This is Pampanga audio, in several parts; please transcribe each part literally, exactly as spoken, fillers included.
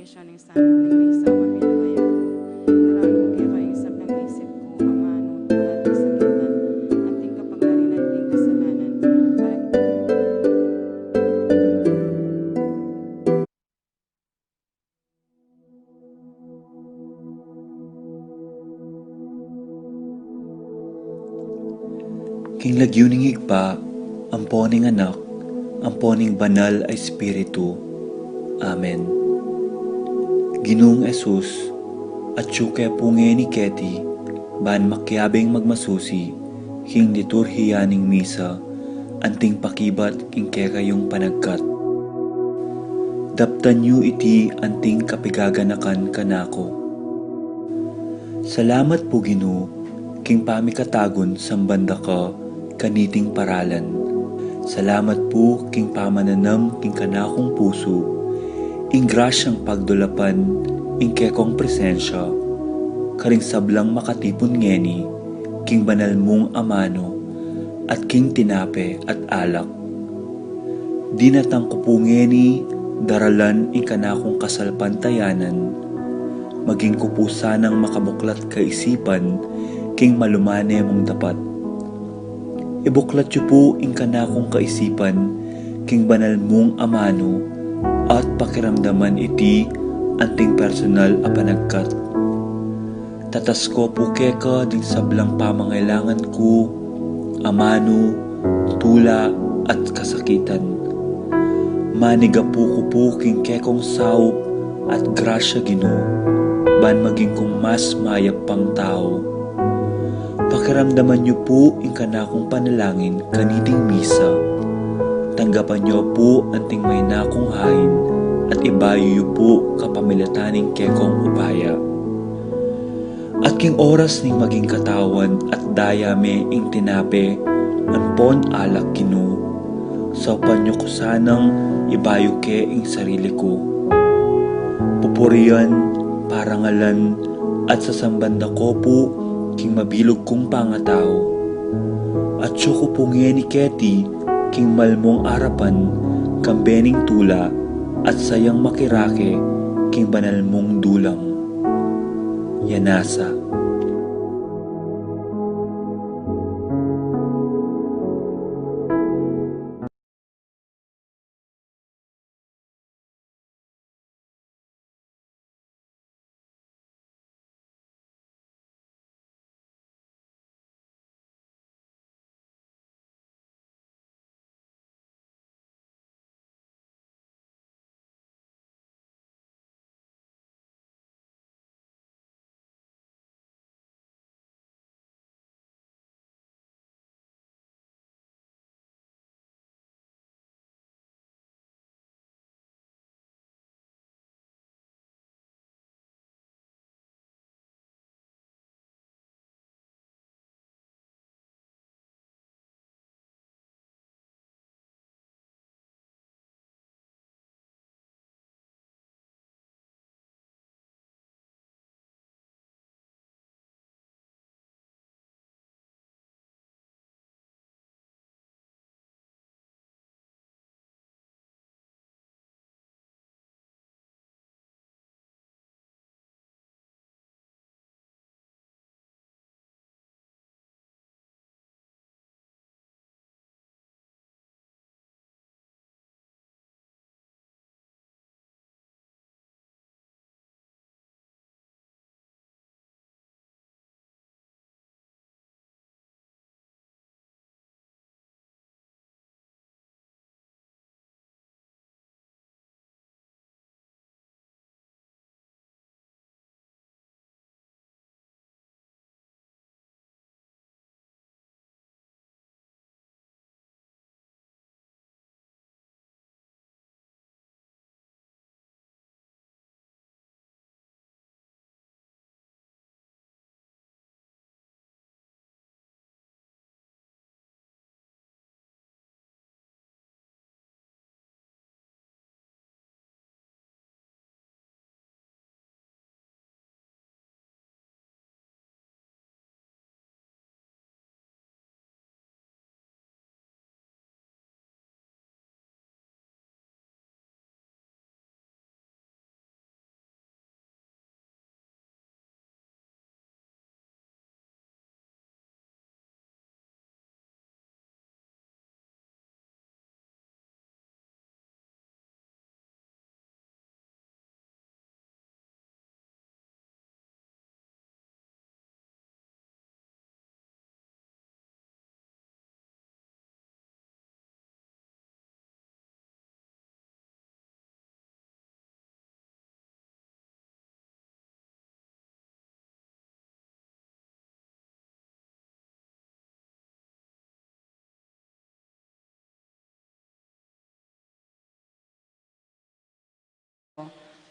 Siya ning santo ning misa, mabilug a yatu. Daralan ku keka ing sablang isip ku, amanu, tula at kasakitan, anting kapangyarihan ning kasalanan. Para King lagyu ning Ibpa, ampo ning Anak, ampo ning Banal a Espiritu. Amen. Ginung Jesus, atyu ke pu ngeni keti, ban makiabing magmasusi king liturhiya ning misa, anting pakibat king kekayung panagkat. Daptan yu iti anting kapigaganakan kanaku. Salamat pu, Ginu, king pamikatagun samban da ka kaniting paralan. Salamat pu king pamananam king kanakung pusu ing grasyang pagdulapan ing kekong presensya karing sablang makatipun ngeni king banal mung amanu at king tinape at alak. Dinatang ku pu ngeni daralan ing kanakung kasalpantayanan, maging ku pu sanang makabuklat kaisipan king malumane mung dapat. Ibuklat yu pu ing kanakung kaisipan king banal mung amanu at pakiramdaman iti anting personal a panagkat. Tatas ko pu keka ding sablang pamangailangan ku, amanu, tula, at kasakitan. Manigapu ku pu king kekong saup at grasya, Ginu, ban maging kung mas mayap pang tau. Pakiramdaman yu pu ing kanakung panalangin kaniting misa. Tanggapan yu pu anting maina kung hain at ibayu yu pu kapamilatan ning kekong upaya. At king oras ning maging katawan at daya me ing tinape ampon alak, Ginu, saupan yu ku sanang ibayu ke ing sarili ku. Pupurian, parangalan, at sasamban da ko pu king mabilug kung pangatau. Atyu ku pu ngeni keti king malmung arapan kambe ning tula at sayang makirake king banal mung dulang. Yanasa.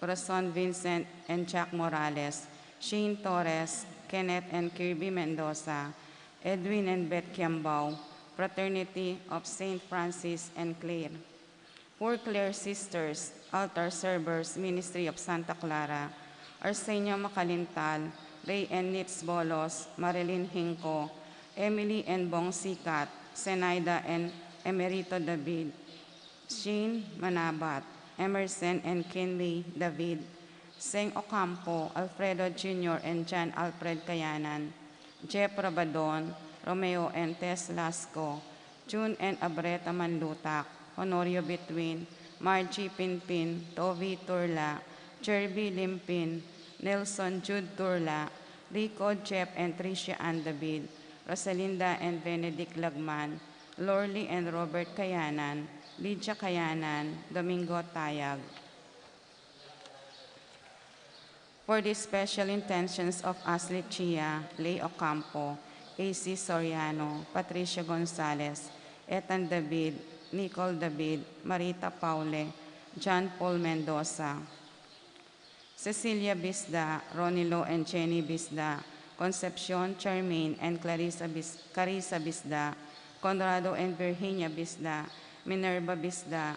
Corazon Vincent and Jack Morales, Shane Torres, Kenneth and Kirby Mendoza, Edwin and Beth Kiambao, Fraternity of Saint Francis and Clare. Poor Clare Sisters, Altar Servers, Ministry of Santa Clara, Arsenio Macalintal, Ray and Nitz Bolos, Marilyn Hinco, Emily and Bong Sikat, Zenaida and Emerito David, Shane Manabat, Emerson and Kinley David, Seng Ocampo, Alfredo Junior and John Alfred Kayanan, Jeff Rabadon, Romeo and Tess Lasco, June and Abreta Manlutak, Honorio Bituin, Margie Pinpin, Tovi Turla, Jerby Limpin, Nelson Jude Turla, Rico, Jeff and Tricia Ann David, Rosalinda and Benedict Lagman, Lorly and Robert Kayanan, Lydia Kayanan, Domingo Tayag. For the special intentions of Ashley Chia, Lay Ocampo, A C Soriano, Patricia Gonzalez, Ethan David, Nicole David, Marita Paule, John Paul Mendoza, Cecilia Bisda, Ronilo and Jenny Bisda, Concepcion, Charmaine and Clarissa Bis-, Carissa Bisda, Conrado and Virginia Bisda, Minerva Bisda,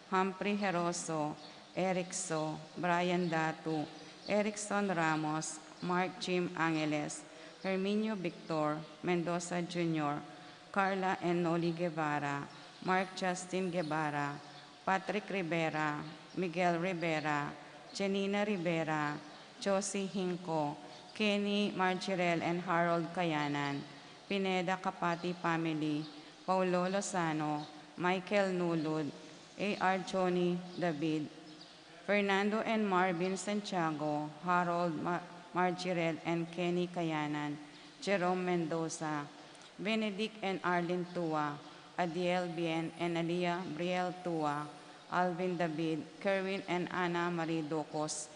Humphrey Heroso, Eric So, Brian Datu, Erickson Ramos, Mark Jim Angeles, Herminio Victor, Mendoza Junior, Carla and Noli Guevara, Mark Justin Guevara, Patrick Rivera, Miguel Rivera, Janina Rivera, Josie Hinco, Kenny Margirel and Harold Kayanan, Pineda Kapati family, Paulo Lozano, Michael Nulud, A R Johnny David, Fernando and Marvin Santiago, Harold Ma-, Margirel and Kenny Kayanan, Jerome Mendoza, Benedict and Arlene Tua, Adiel Bien and Alia Briel Tua, Alvin David, Kerwin and Ana Marie Ducos,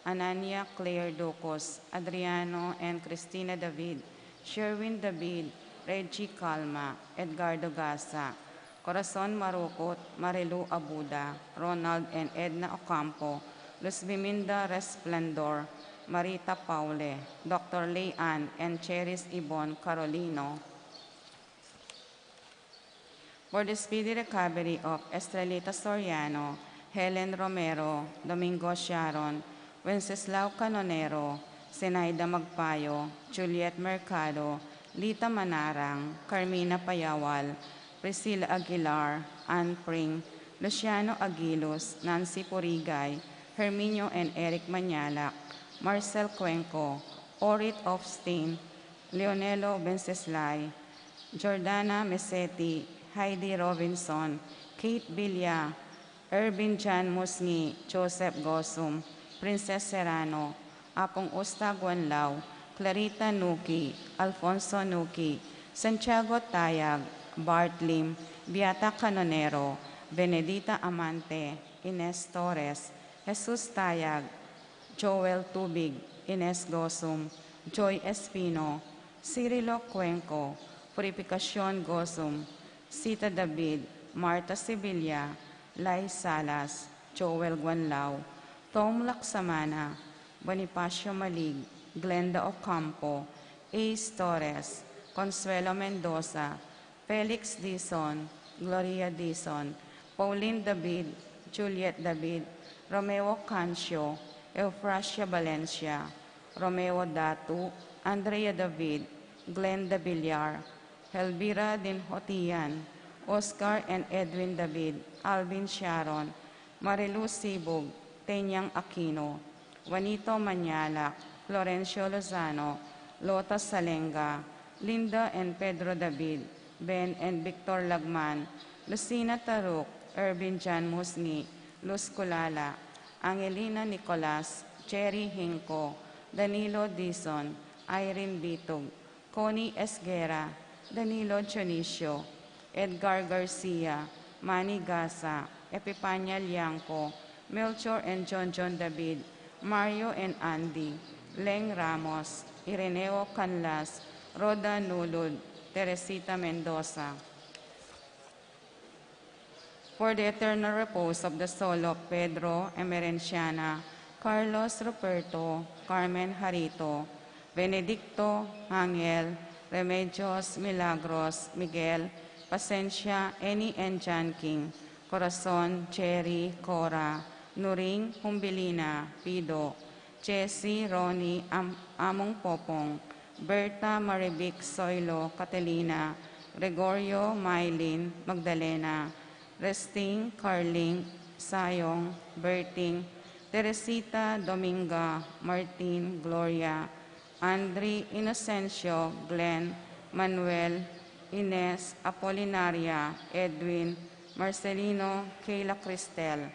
Anania Claire Ducos, Adriano and Cristina David, Sherwin David, Reggie Calma, Edgardo Gasa, Corazon Marukut, Marilu Abuda, Ronald and Edna Ocampo, Luz Biminda Resplendor, Marita Paule, Doctor Lay Ann and Cheris Ibon Carolino. For the speedy recovery of Estrelita Soriano, Helen Romero, Domingo Sharon, Wenceslao Canonero, Zenaida Magpayo, Juliet Mercado, Lita Manarang, Carmina Payawal, Priscilla Aguilar, Ann Pring, Luciano Aguilus, Nancy Purigay, Herminio and Eric Mañalac, Marcel Cuenco, Orit Ofstin, Leonelo Venceslay, Jordana Meseti, Heidi Robinson, Kate Villa, Ervin John Musngi, Joseph Gosum, Princess Serrano, Apong Usta Guanlao, Clarita Nuki, Alfonso Nuki, Santiago Tayag, Bart Lim, Beata Canonero, Benedita Amante, Ines Torres, Jesus Tayag, Joel Tubig, Ines Gosum, Joy Espino, Cirilo Cuenco, Purificacion Gosum, Sita David, Marta Sevilla, Lai Salas, Joel Guanlao, Tom Laksamana, Bonifacio Malig, Glenda Ocampo, Ace Torres, Consuelo Mendoza, Felix Dizon, Gloria Dizon, Pauline David, Juliet David, Romeo Cancio, Eufrasia Valencia, Romeo Datu, Andrea David, Glenda Villar, Elvira Dinhotian, Oscar and Edwin David, Alvin Sharon, Marilu Sibug, Tenyang Aquino, Juanito Mañalac, Florencio Lozano, Lota Salenga, Linda and Pedro David, Ben and Victor Lagman, Lucina Taruk, Ervin John Musngi, Luz Culala, Angelina Nicolas, Jerry Hinco, Danilo Dizon, Irene Bitug, Connie Esguerra, Danilo Dionisio, Edgar Garcia, Manny Gasa, Epipania Liangco, Melchor and John John David, Mario and Andy, Leng Ramos, Ireneo Canlas, Rhoda Nulud, Teresita Mendoza. For the eternal repose of the soul of Pedro Emerenciana, Carlos Ruperto, Carmen Harito, Benedicto, Angel, Remedios, Milagros, Miguel, Pasencia, Eni and John King, Corazon, Cherry, Cora, Nuring, Humbilina, Pido, Jesse, Ronnie, Am-, Among Popong, Berta, Marivic, Soilo, Catalina, Gregorio, Mylene, Magdalena, Resting, Carling, Sayong, Berting, Teresita, Dominga, Martin, Gloria, Andre, Inocencio, Glenn, Manuel, Ines, Apolinaria, Edwin, Marcelino, Kayla Cristel,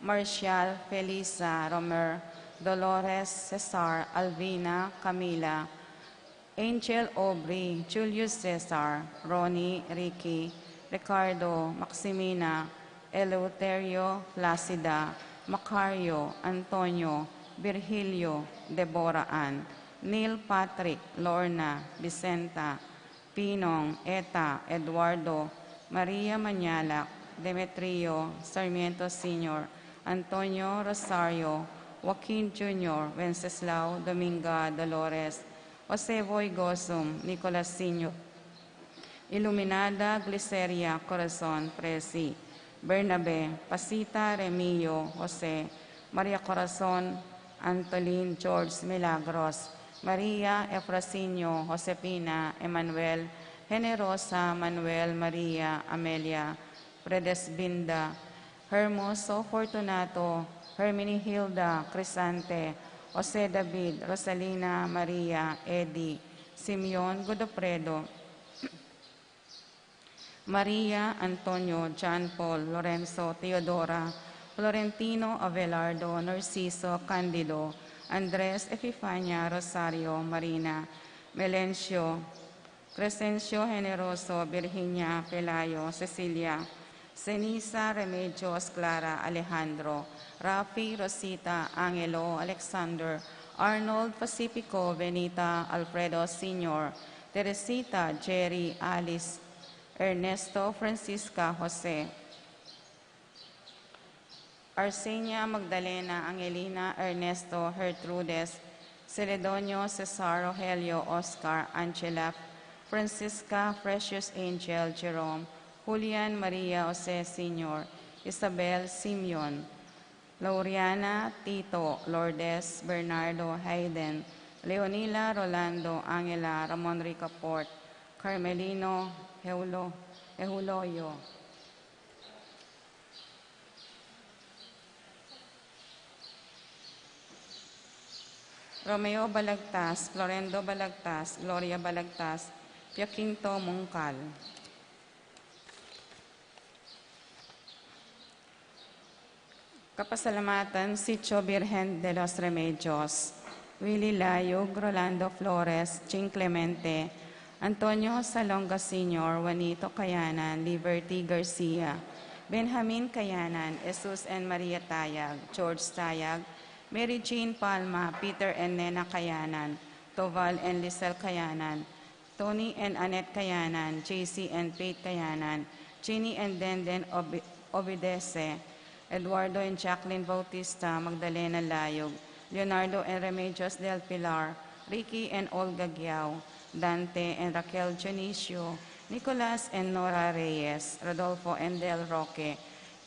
Marcial, Felisa, Romer, Dolores, Cesar, Alvina, Camila, Angel, Aubrey, Julius Cesar, Ronnie, Ricky, Ricardo, Maximina, Eleuterio, Placida, Macario, Antonio, Virgilio, Deborah Ann, Neil, Patrick, Lorna, Vicenta, Pinong, Eta, Eduardo, Maria Mañalac, Demetrio, Sarmiento Senior, Antonio, Rosario, Joaquin Junior, Wenceslao, Dominga, Dolores, Jose Boy Gozum, Nicolas Senior, Iluminada, Gliceria, Corazon, Presi, Bernabe, Pasita, Remio, Jose, Maria Corazon, Antolin, George, Milagros, Maria, Efrasinio, Josefina, Emmanuel, Generosa, Manuel, Maria, Amelia, Predesbinda, Hermoso, Fortunato, Herminihilda, Crisante, Jose David, Rosalina, Maria, Eddie, Simeon, Godofredo, Maria, Antonio, John Paul, Lorenzo, Teodora, Florentino, Abelardo, Narciso, Candido, Andres, Epifania, Rosario, Marina, Melencio, Crescencio, Generoso, Virginia, Pelayo, Cecilia, Cenisa, Remedios, Clara, Alejandro, Rafi, Rosita, Angelo, Alexander, Arnold, Pacifico, Benita, Alfredo Senior, Teresita, Jerry, Alice, Ernesto, Francisca, Jose, Arsenia, Magdalena, Angelina, Ernesto, Gertrudes, Celedonio, Cesar, Rogelio, Oscar, Angela, Francisca, Precious, Angel, Jerome, Julian, Maria, Jose Senior, Isabel, Simeon, Lauriana, Tito, Lourdes, Bernardo, Hayden, Leonila, Rolando, Angela, Ramon Ricafort, Carmelino, Eulo-, Euloyo. Romeo Balagtas, Florendo Balagtas, Gloria Balagtas, Jacinto Mungkal. Kapasalamatan, Sitio Virgen de los Remedios, Willy Layug, Rolando Flores, Ching Clemente, Antonio Salonga Senior, Juanito Kayanan, Liberty Garcia, Benjamin Kayanan, Jesus and Maria Tayag, George Tayag, Mary Jean Palma, Peter and Nena Kayanan, Toval and Lisel Kayanan, Tony and Annette Kayanan, J C and Faith Kayanan, Jeannie and Denden Obe-, Obedece, Eduardo and Jacqueline Bautista, Magdalena Layug, Leonardo and Remedios del Pilar, Ricky and Olga Giao, Dante and Raquel Dionisio, Nicolas and Nora Reyes, Rodolfo and Del Roque,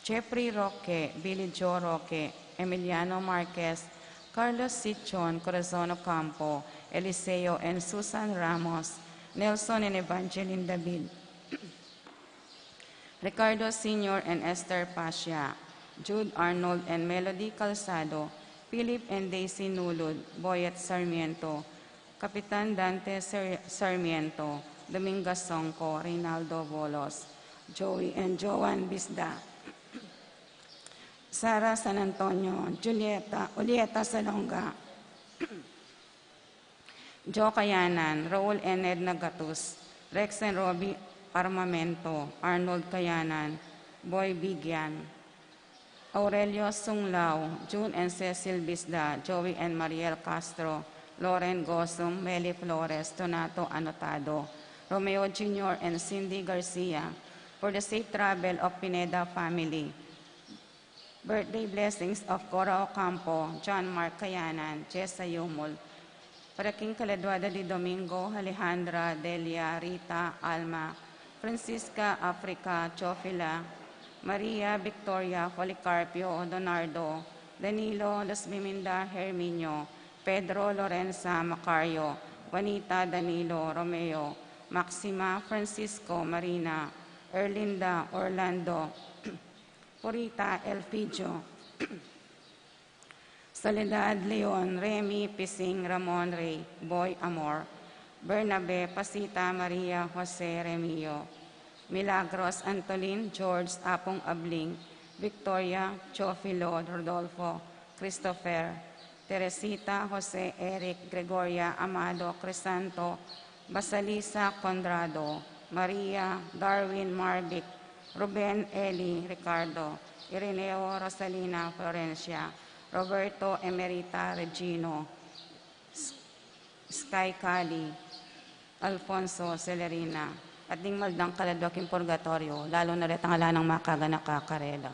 Jeffrey Roque, Billy Joe Roque, Emiliano Marquez, Carlos Sichon, Corazon Ocampo, Eliseo and Susan Ramos, Nelson and Evangeline David, Ricardo Senior and Esther Pasha, Jude Arnold and Melody Calzado, Philip and Daisy Nulud, Boyet Sarmiento, Kapitan Dante Sar-, Sarmiento, Dominga Songco, Reynaldo Bolos, Joey and Joan Bisda, Sara San Antonio, Julieta, Julieta Salonga, Joe Kayanan, Raul and Edna Gatus, Rex and Robbie Armamento, Arnold Kayanan, Boy Bigyan, Aurelio Sunglao, June and Cecil Bisda, Joey and Mariel Castro, Loren Gosum, Meli Flores, Donato Anotado, Romeo Junior and Cindy Garcia, for the safe travel of Pineda family. Birthday blessings of Cora Ocampo, John Mark Kayanan, Jessa Yumul, para king kaladwa da di Domingo, Alejandra, Delia, Rita, Alma, Francisca, Africa, Teofila, Maria, Victoria, Policarpio, Donardo, Danilo, Luzviminda, Herminio, Pedro, Lorenza, Macario, Juanita, Danilo, Romeo, Maxima, Francisco, Marina, Erlinda, Orlando, Purita, Elpidio, Soledad, Leon, Remy, Pising, Ramon, Ray, Boy, Amor, Bernabe, Pasita, Maria, Jose, Remio, Milagros, Antolin, George, Apong Abling, Victoria, Teofilo, Rodolfo, Christopher, Teresita, Jose, Eric, Gregoria, Amado, Crisanto, Basalisa, Conrado, Maria, Darwin, Marvic, Ruben, Eli, Ricardo, Ireneo, Rosalina, Florencia, Roberto, Emerita, Regino, S-, Sky Cali, Alfonso, Celerina, at ding maldang kaladwa king purgatorio, lalu na retang ala nang makaganaka karela.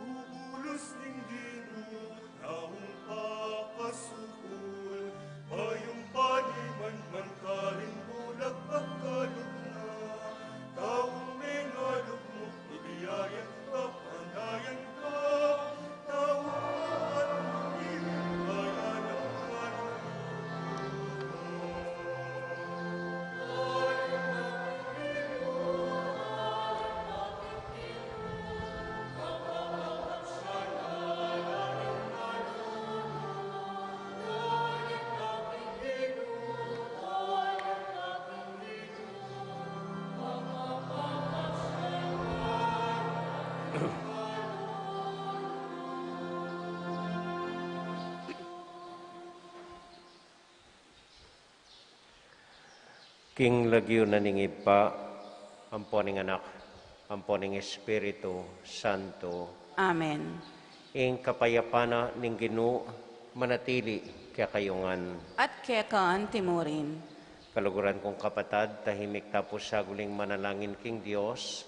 Bubulus ning Ginu, taung papasukul, bayung paniman man karing bulak pagkalub na, taung mengalub mu, bibiyayan ka, panayan ka, taung King lagyu na ning Ibpa, ampo ning Anak, ampo ning Espiritu Santo. Amen. Ing kapayapan na ning Ginu manatili kekayu ngan. At keka anti mu rin. Kaluguran kung kapatad, tahimik ta pu saguling manalangin king Dios.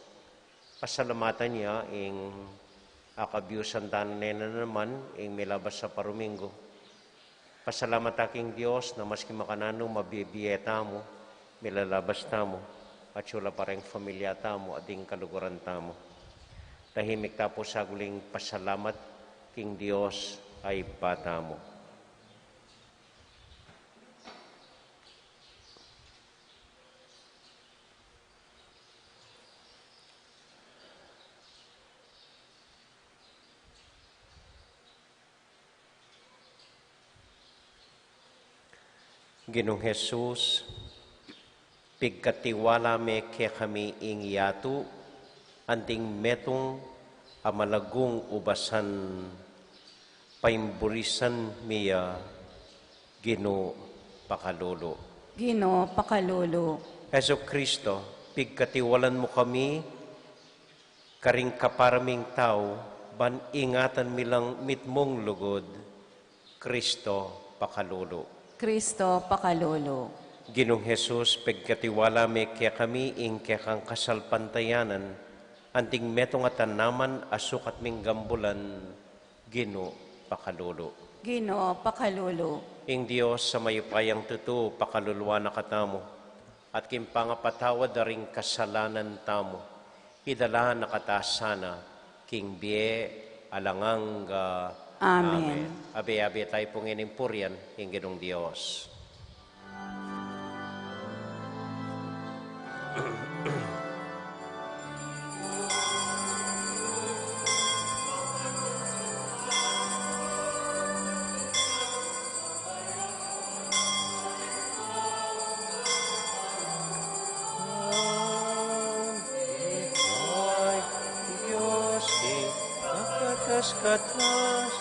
Pasalamatan ya ing akabyusan tana ne na naman ing milabas a parumingu. Pasalamat ta king Dios na maski makananu mabibie tamu, milalabas tamu, atsu la pa ring familia tamu, at ding kaluguran tamu. Tahimik ta pu saguling pasalamat king Dios a Ibpa tamu. Ginung Jesus, pigkatiwala me kekami ing yatu, anting metung a malagung ubasan, paimburisan mi ya, Ginu, pakalulu. Ginu, pakalulu. Jesucristo, pigkatiwalan mu kami karing kapara ming tau, ban ingatan mi lang mitmung lugud. Cristo, pakalulu. Cristo, pakalulu. Ginung Jesus, pigkatiwala mi kekami ing kekang kasalpantayanan, anting metung a tanaman a sukat ming gambulan, Ginu, pakalulu. Ginu, pakalulu. Ing Dios a mayupayang tutu, pakaluluan na katamu, at king pangapatawad da ring kasalanan tamu, idala na kata sana king bie alang angga. Amen. Amen. Abe-abe tayu pu ngening purian ing Ginung Dios. Dios, di makatas-katas.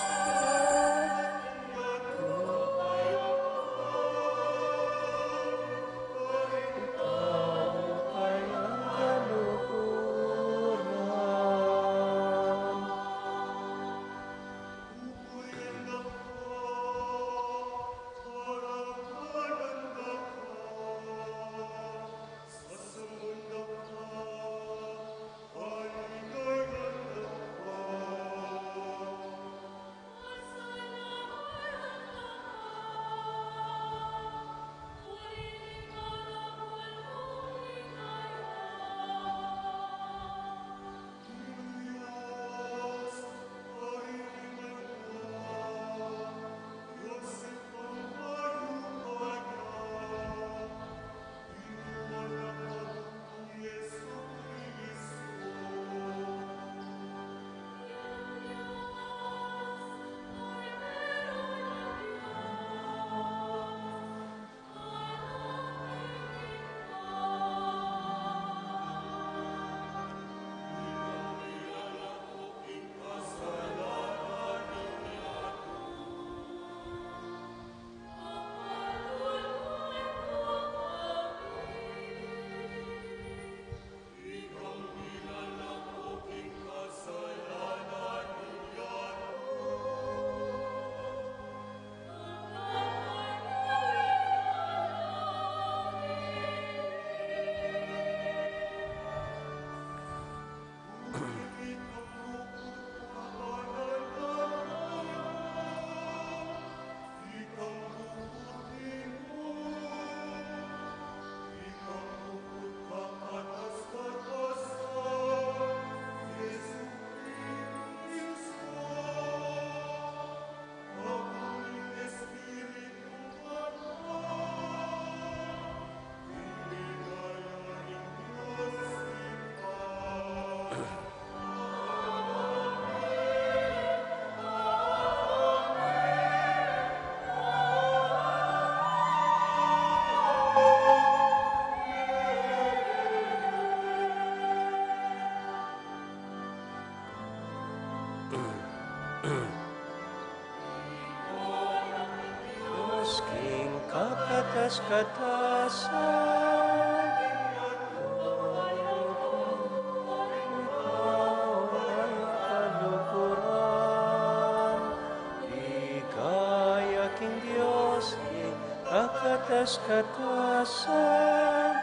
Dios king kakatas-katasan, kaluguran, ligaya king Dios king kakatas-katasan.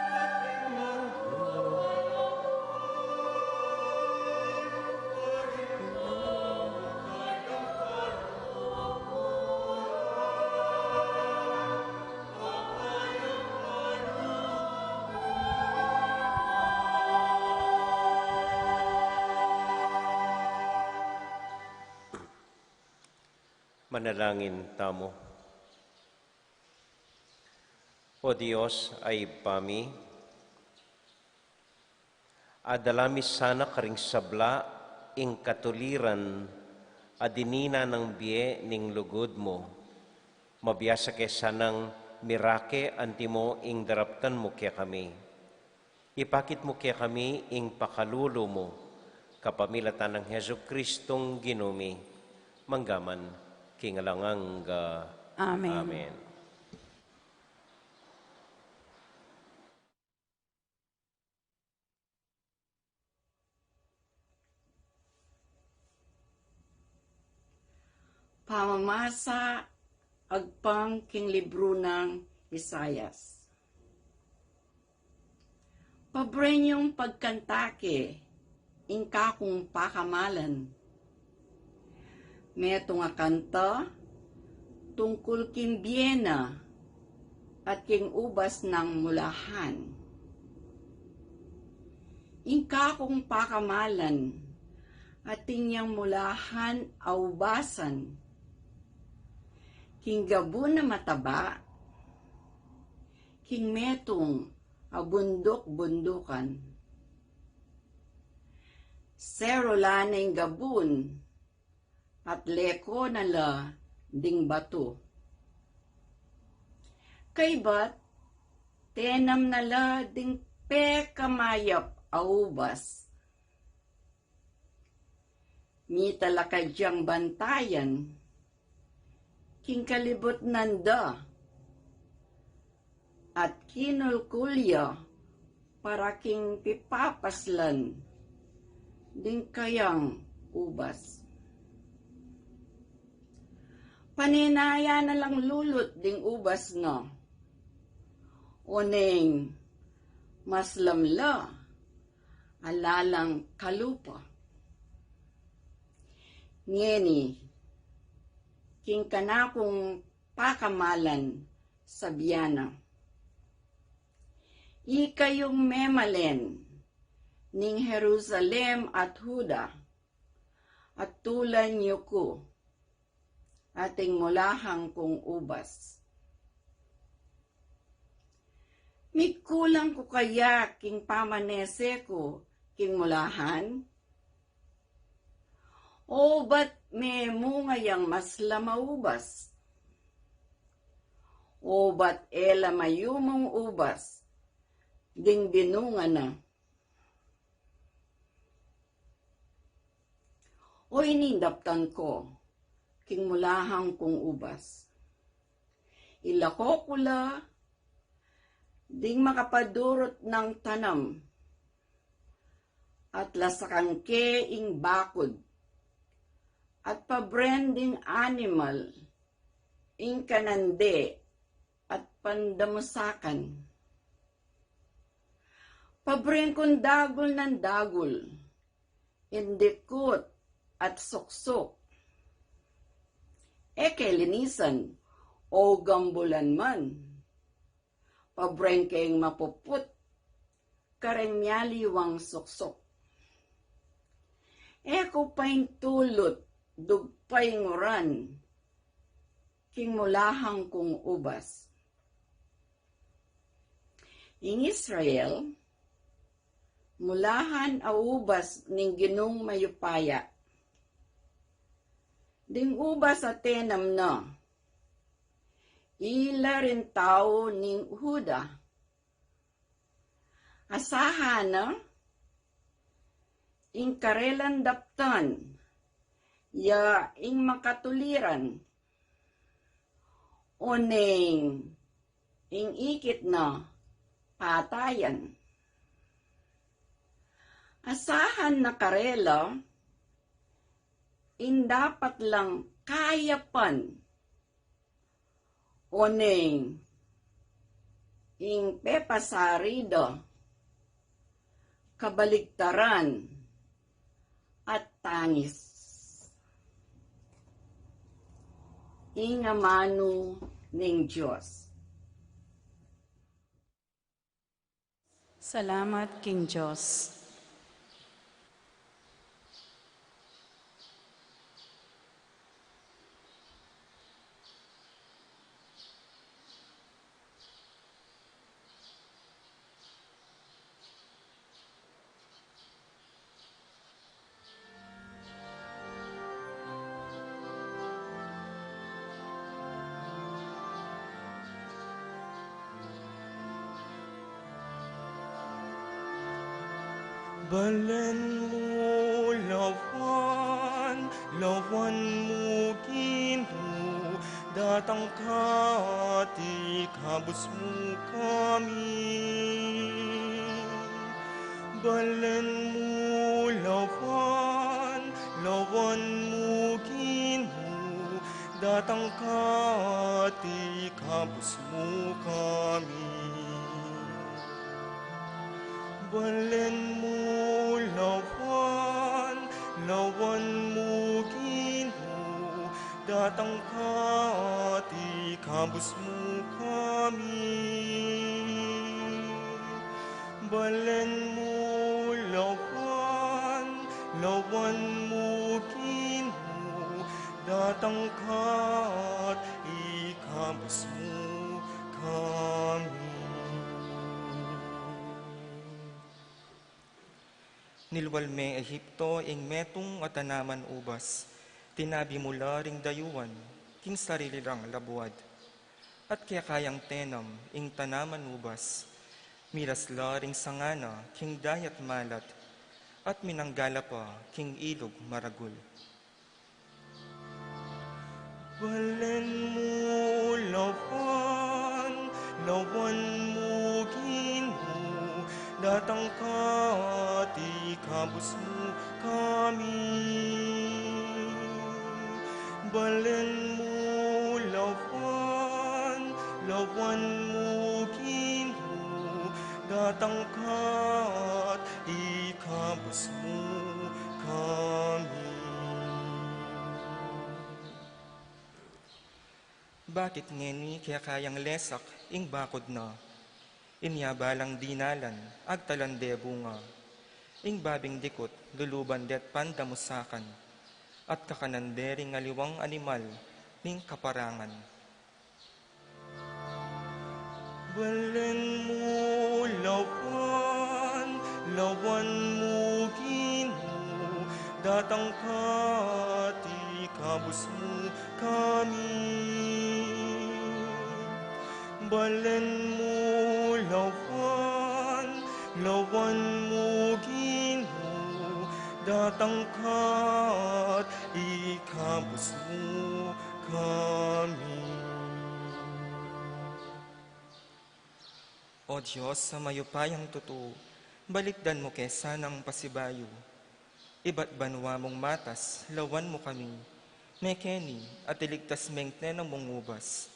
Manalangin tamu. O Dios a Ibpa mi, adala mi sana karing sabla ing katuliran a dinan nang bie ning lugud mu, mabiasa ke sanang mirake antimo ing daraptan mu kekami. Ipakit mu kekami ing pakalulu mu, kapamilatan nang Jesucristong Ginu mi, mangga man king alang angga. Amen. Amen. Pamamasa agpang king libru nang Isaias. Pabren yung pagkanta ke ing kakung pakamalan. Metung a kanta tungkul king bie na at king ubas nang mulahan. Ing kakung pakamalan atin yang mulahan a ubasan. King gabun a mataba, king metung a bunduk-bundukan. Seru la na ing gabun at leko na la ding batu. Kaybat, tenam na la ding pekamayap a ubas. Mitalakad yang bantayan king kalibut nanda at kinulkul ya para king pipapaslan ding kayang ubas. Panenaya na lang lulut ding ubas na, oneng maslam la ala lang kalupa. Ngeni, king kanakung pakamalan, sabian na, ikayung memalen ning Jerusalem at Juda, at tulan yu ku ating mulahan kung ubas. Mikulang ku kaya king pamanese ku king mulahan? O ba't memunga yang maslam a ubas? O ba't e la mayumung ubas ding binunga na? O ini ing daptan ku king mulahan kung ubas. Ilako ku la ding makapadurut nang tanam, at lasakan ke ing bakud, at pabren ding animal ing kanan de at pandamusakan. Pabren kung dagul nang dagul ing dikut at suksuk. E ke linisan o gambulan man. Pabren ke ing mapuput kareng mialiwang suksuk. E ku paintulut dugpaing uran king mulahan kung ubas. Ing Israel, mulahan a ubas ning Ginung mayupaya. Ding ubas a tenam na, ila ring tau ning Juda. Asahan na ing karelang daptan, ya ing makatuliran, oneng ing ikit na patayan. Asahan na karela ing dapat lang kayapan, oneng ing pepasari da, kabaligtaran at tangis. Ing amanu ning Dios. Salamat king Dios. Balen mu lawan, lawan mu Ginu, datang ka at ikabus mu kami. Balen mu lawan, lawan mu Ginu, datang ka at ikabus mu kami. Balen mu lawan, lawan mu Ginu, datang ka at ikabus mu kami. Balen mu lawan, lawan mu Ginu, datang ka at ikabus mu kami. Nilwal me Egipto ing metung a tanaman ubas, tinabi mu la ring dayuan, king sarili rang labuad. At keka yang tenam ing tanaman ubas, miras la ring sanga na king dayat malat, at minanggala pa king ilug maragul. Balen mu lawan, lawan mu Ginu, datang ka at ikabus mu kami. Balen mu lawan, lawan mu Ginu, datang ka at ikabus mu kami. Bakit ngeni keka yang lesak ing bakud na? Inya balang dinalan, agtalan de bunga. Ing babing dikut, luluban de't pandamusakan, at kakanan de ring aliwang animal ning kaparangan. Balen mu lawan, lawan mu Ginu, datang ka at ikabus mu kami. Balen mu lawan, lawan mu Ginu, datang ka at ikabus mu kami. O Dios a mayupayang tutu, balikdan mu ke sanang pasibayu. Ibat banua mung matas, lawan mu kami. Mekeni, at iligtas meng tenam mung ubas.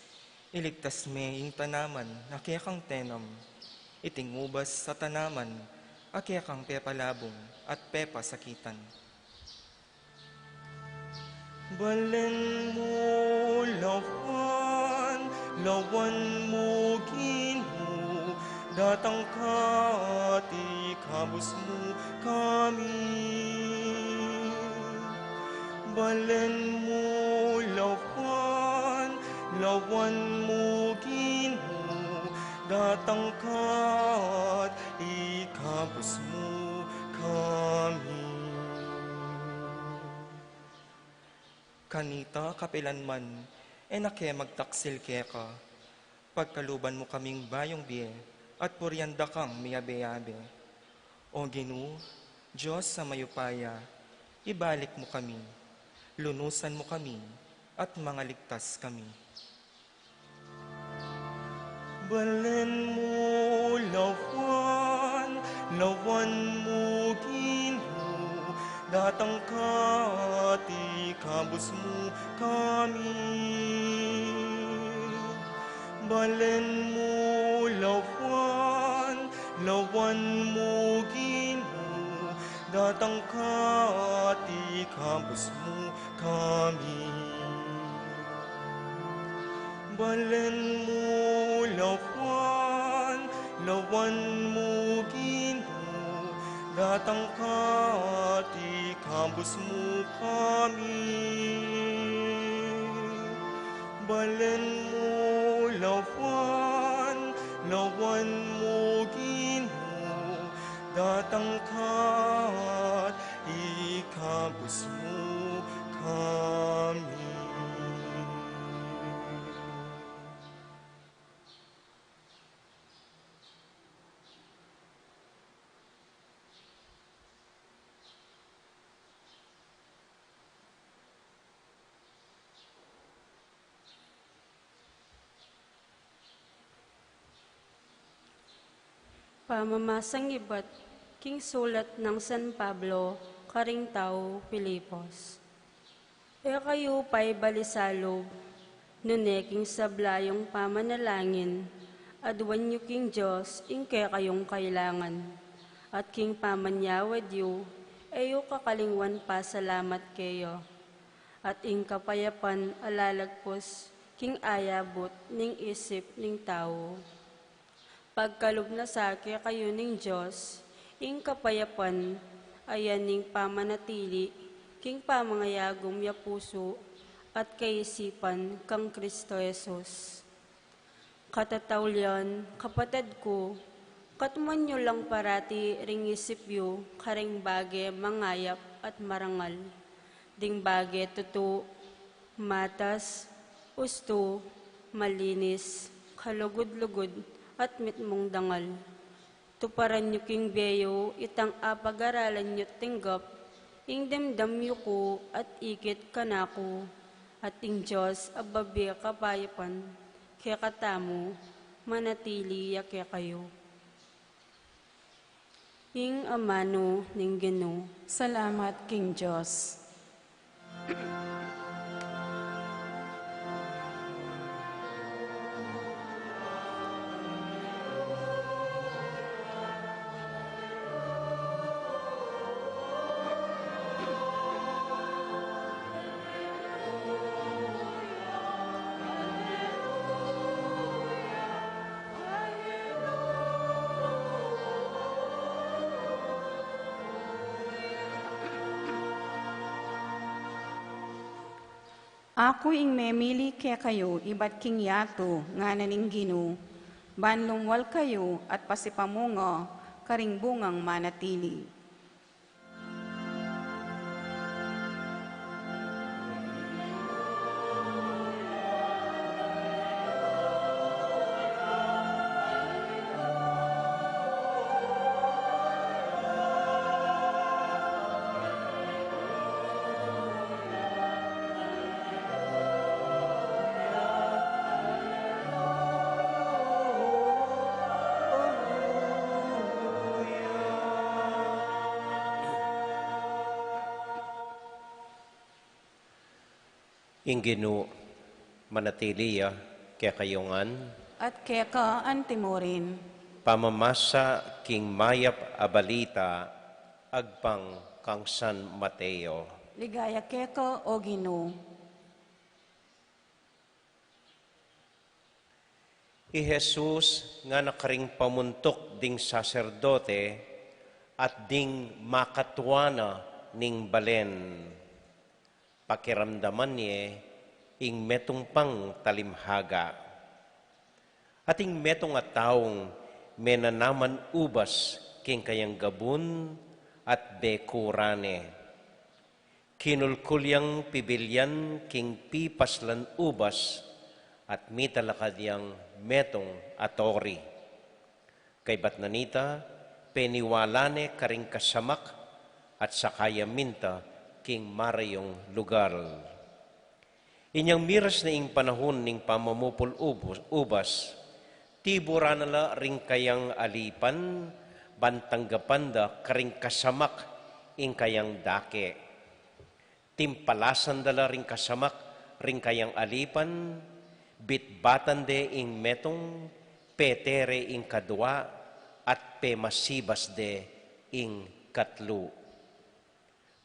Iligtas me ing tanaman a kekang tenam. Iting ubas a tanaman a kekang pepalabung at pepasakitan. Balen mu lawan, lawan mu Ginu, datang ka at ikabus mu kami. Balen mu lawan, lawan mu Ginu, datang ka at ikabus mu kami. Kanita kapilan man, e na ke magtaksil keka, pagkaluban mu kaming bayung bie, at purian da kang miyabe-yabe. O Ginu, Dios a mayupaya, ibalik mu kami, lunusan mu kami, at mangaligtas kami. Balen mu lawan, lawan mu Ginu, datang ka at ikabus mu kami. Balen mu lawan, lawan mu Ginu, datang ka at ikabus mu kami. Balen mu lawan, lawan mu Ginu, datang ka at ikabus mu kami. Balen mu lawan, lawan mu Ginu, datang ka at ikabus mu kami. Pamamasang ibat king sulat nang San Pablo karing tau Filipos. E kayu paibalisalub, nune king sabla yung pamanalangin, aduan yu king Dios ing kekayung kailangan, at king pamanyawad yu, e yu kakalingwan pasalamat keya, at ing kapayapan a lalagpus king ayabut ning isip ning tau. Pagkalub na sa kekayu ning Dios ing kapayapan, a yan ing pamanatili king pamangayagum ya pusu at kaisipan kang Kristo Jesus. Katataulian, kapatad ku, katmuan yu lang parati ring isip yu karing bage mangayap at marangal, ding bage tutu, matas, ustu, malinis, kalugud-lugud, at mitmung dangal. Tuparan yu king bie yu itang apagaralan yu't tinggap, ing dimdam yu ku at ikit kanaku, at ing Dios a babie kapayapan kekatamu, manatili ya kekayu. Ing amanu ning Ginu. Salamat king Dios. Aku ing memili kekayu ibat king yatu, ngana ning Ginu, ban lumwal kayu at pasipamunga karing bungang manatili. Ing Ginu manatili ya kekayu ngan. At keka antimurin. Pamamasa king mayap a balita agpang kang San Mateo. Ligaya keka, O Ginu. I Jesus ngana karing pamuntuk ding saserdote at ding makatua na ning balen. Pakiramdaman ye ing metung pang talimhaga. At ing metung a taung menanaman ubas king kayang gabun at bekuran ne. Kinulkul yang pibilyan king pipaslan ubas at mitalakad yang metung a tori. Kaybat na nita, peniwala ne karing kasamak at saka ya minta king marayung lugal. Inyang miras na ing panahun ning pamamupul ubus-, ubas, tiburan na la ring kayang alipan, ban tanggapan da karing kasamak ing kayang dake. Timpalasan da la ring kasamak ring kayang alipan, bitbatan de ing metung, pete re ing kadua, at pemasibas de ing katlu.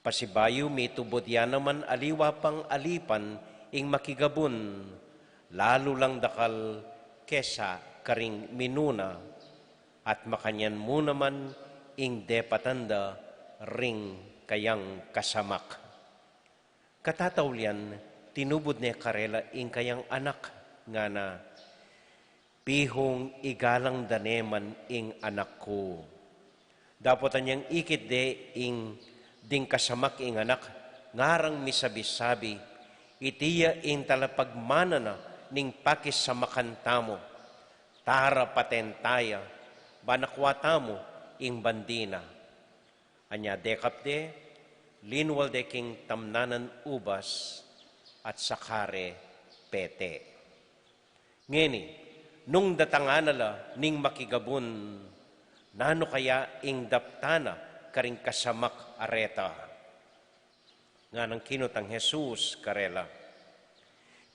Pasibayu mitubud ya naman aliwa pang alipan ing makigabun, lalu lang dakal kesa karing minuna, at makanyan mu naman ing depatan da ring kayang kasamak. Katataulian, tinubud ne karela ing kayang anak, ngana, "Pihung igalang da ne man ing anak ku." Dapot anyang ikit de ing ding kasamak ing anak, ngarang misabi-sabi, "Iti ya ing talapagmana na ning pakisamakan tamu. Tara paten ta ya, ban akua tamu ing bandi na." Anya dekap de, linwal de king tamnanan ubas, at saka re pete. Ngeni, nung datangan na la ning makigabun, nanu kaya ing daptan na karing kasamak a reta? Nganang kinutang Jesus karela,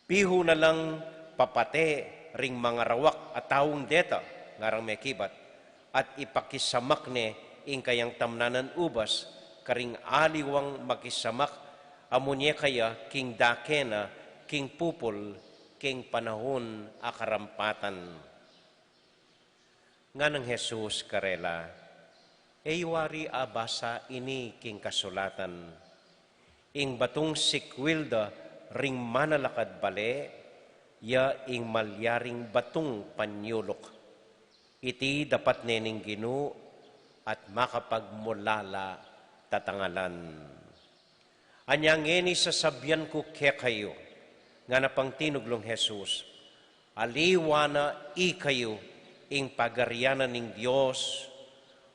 "Pihu na lang papate ring mangarawak a taung deta," ngarang mekibat, "at ipakisamak ne ing kayang tamnanan ubas karing aliwang makisamak, amu ne kaya king dake na king pupul king panahun a karampatan." Nganang Jesus karela, "E yu wari abasa ini king kasulatan? Ing batung sikwil da ring manalakad bale, ya ing malyaring batung panyuluk. Iti dapat ne ning Ginu at makapagmulala tatangalan. Anya ngeni sasabian ku kekayu," ngana pang tinudlung Jesus, "aliwa na ikayu ing pagarian na ning Dios,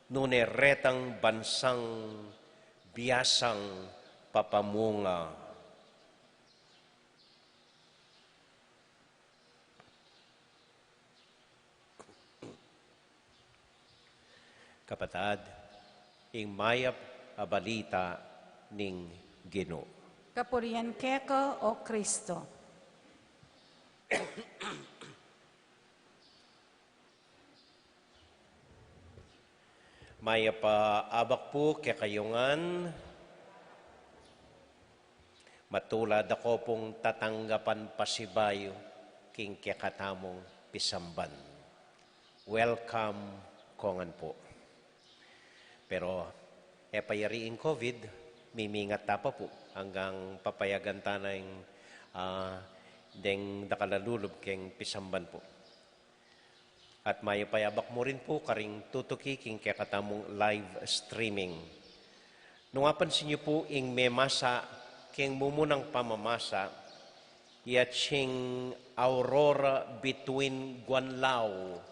nune retang bansang biasang papamunga." Kapatad, ing mayap a balita ning Ginu. Kapurian keka, O Kristo. Mayap a abak pu kekayu ngan. Matulad ako pung tatanggapan pasibayu king kekatamung pisamban. Welcome ko ngan pu. Pero e pa yari ing COVID, mimingat ta pa pu anggang papayagan ta na ing, ah, deng dakal a lulub keng pisamban pu. At mayap a abak mu rin pu karing tutuki king kekatamung live streaming. Nung apansin yu pu ing memasa keng mumunang pamamasa, ya cing Aurora Between Guanlao,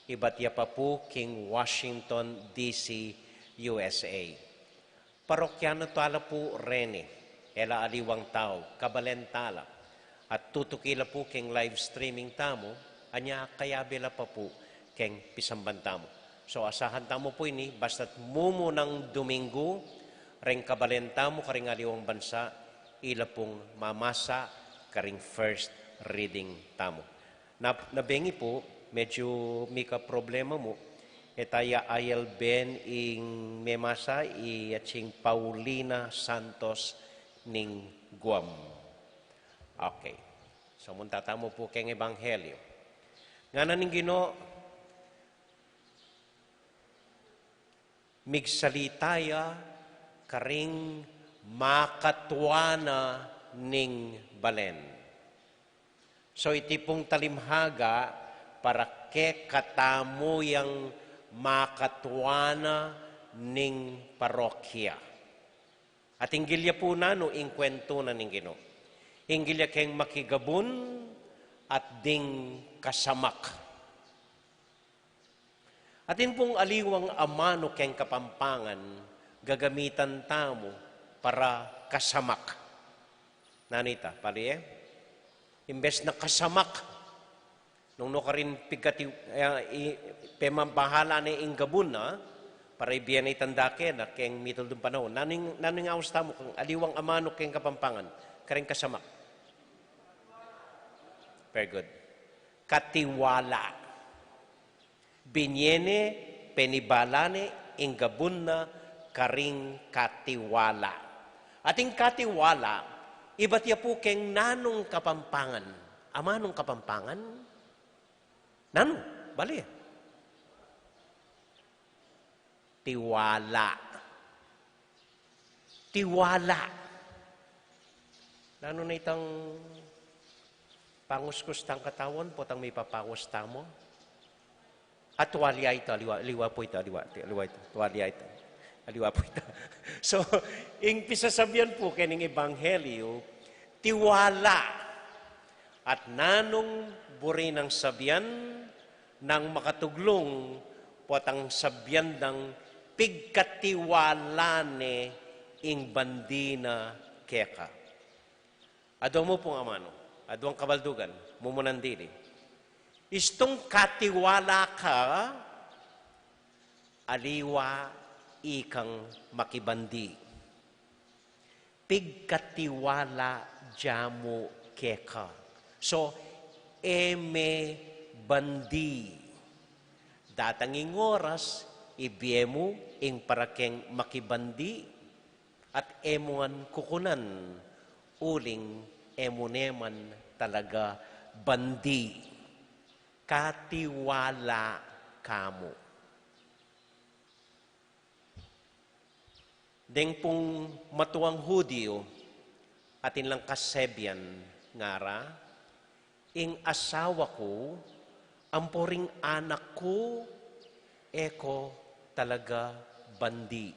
ibat ya pa pu king Washington, D C, U S A. Parokyano tala pu reni, e la aliwang tau, kabalen tala. At tutuki la pu keng live streaming tamu, anya kayabe la pa pu keng pisamban tamu. So, asahan tamu pu ini, basta't mumunang Duminggu, reng kabalen tamu karing aliwang bansa, ila pung mamasa karing first reading tamu. Na, nabengi pu, medyu mika problema mu, e ta ya ayalben ing memasa, i ating Paulina Santos ning Guam. Okay. So, munta tamu pu keng Ebanghelyo. Ngana ning Ginu, migsalita ya karing makatua na ning balen. So, iti pung talimhaga para kekatamu yang makatua na ning parokya. At inggil ya pu nanu ing kwentu na ning Ginu. Inggil ya keng makigabun at ding kasamak. Atin pung aliwang amanu keng Kapampangan, gagamitan tamu para kasamak. Nanu ita, pali e? Imbes na kasamak, nung nukarin pigkati, eh, i, pemambahala ne ing gabun na, para ibie ne itang dake na keng mituldung panaun. Nanu ing, nanu ing aus tamu keng aliwang amanu keng Kapampangan, karing kasamak? Very good. Katiwala. Binie ne, penibala ne ing gabun na karing katiwala. At ing katiwala, ibat ya pu keng nanung Kapampangan. Amanung Kapampangan? Nanu? Bale. Tiwala. Tiwala. Nanu na itang panguskus tang katawan potang mipapaus tamu? At tuwalya ita, aliwa, aliwa pu ita, aliwa, aliwa ita, tuwalya ita. Aliwa pu ita. So, ing pisasabian pu kening ebanghelyo, tiwala. At nanung buri nang sabian nang makatuglung potang sabian dang pigkatiwala ne ing bandi na keka. Adwa mu pung amanu, adwang kabaldugan, mumunan dili. Istung katiwala ka, aliwa ikang makibandi. pigkatiwala ja mu keka. So, e me bandi. Datang ing oras, ibie mu ing para keng makibandi, at e mu ngan kukunan, uling e mu ne man talaga bandi. Katiwala ka mu. Deng pung matuang Hudiyu, atin lang kasebian ngara, ing asawa ku, ampo ring anak ku, e ko talaga bandi.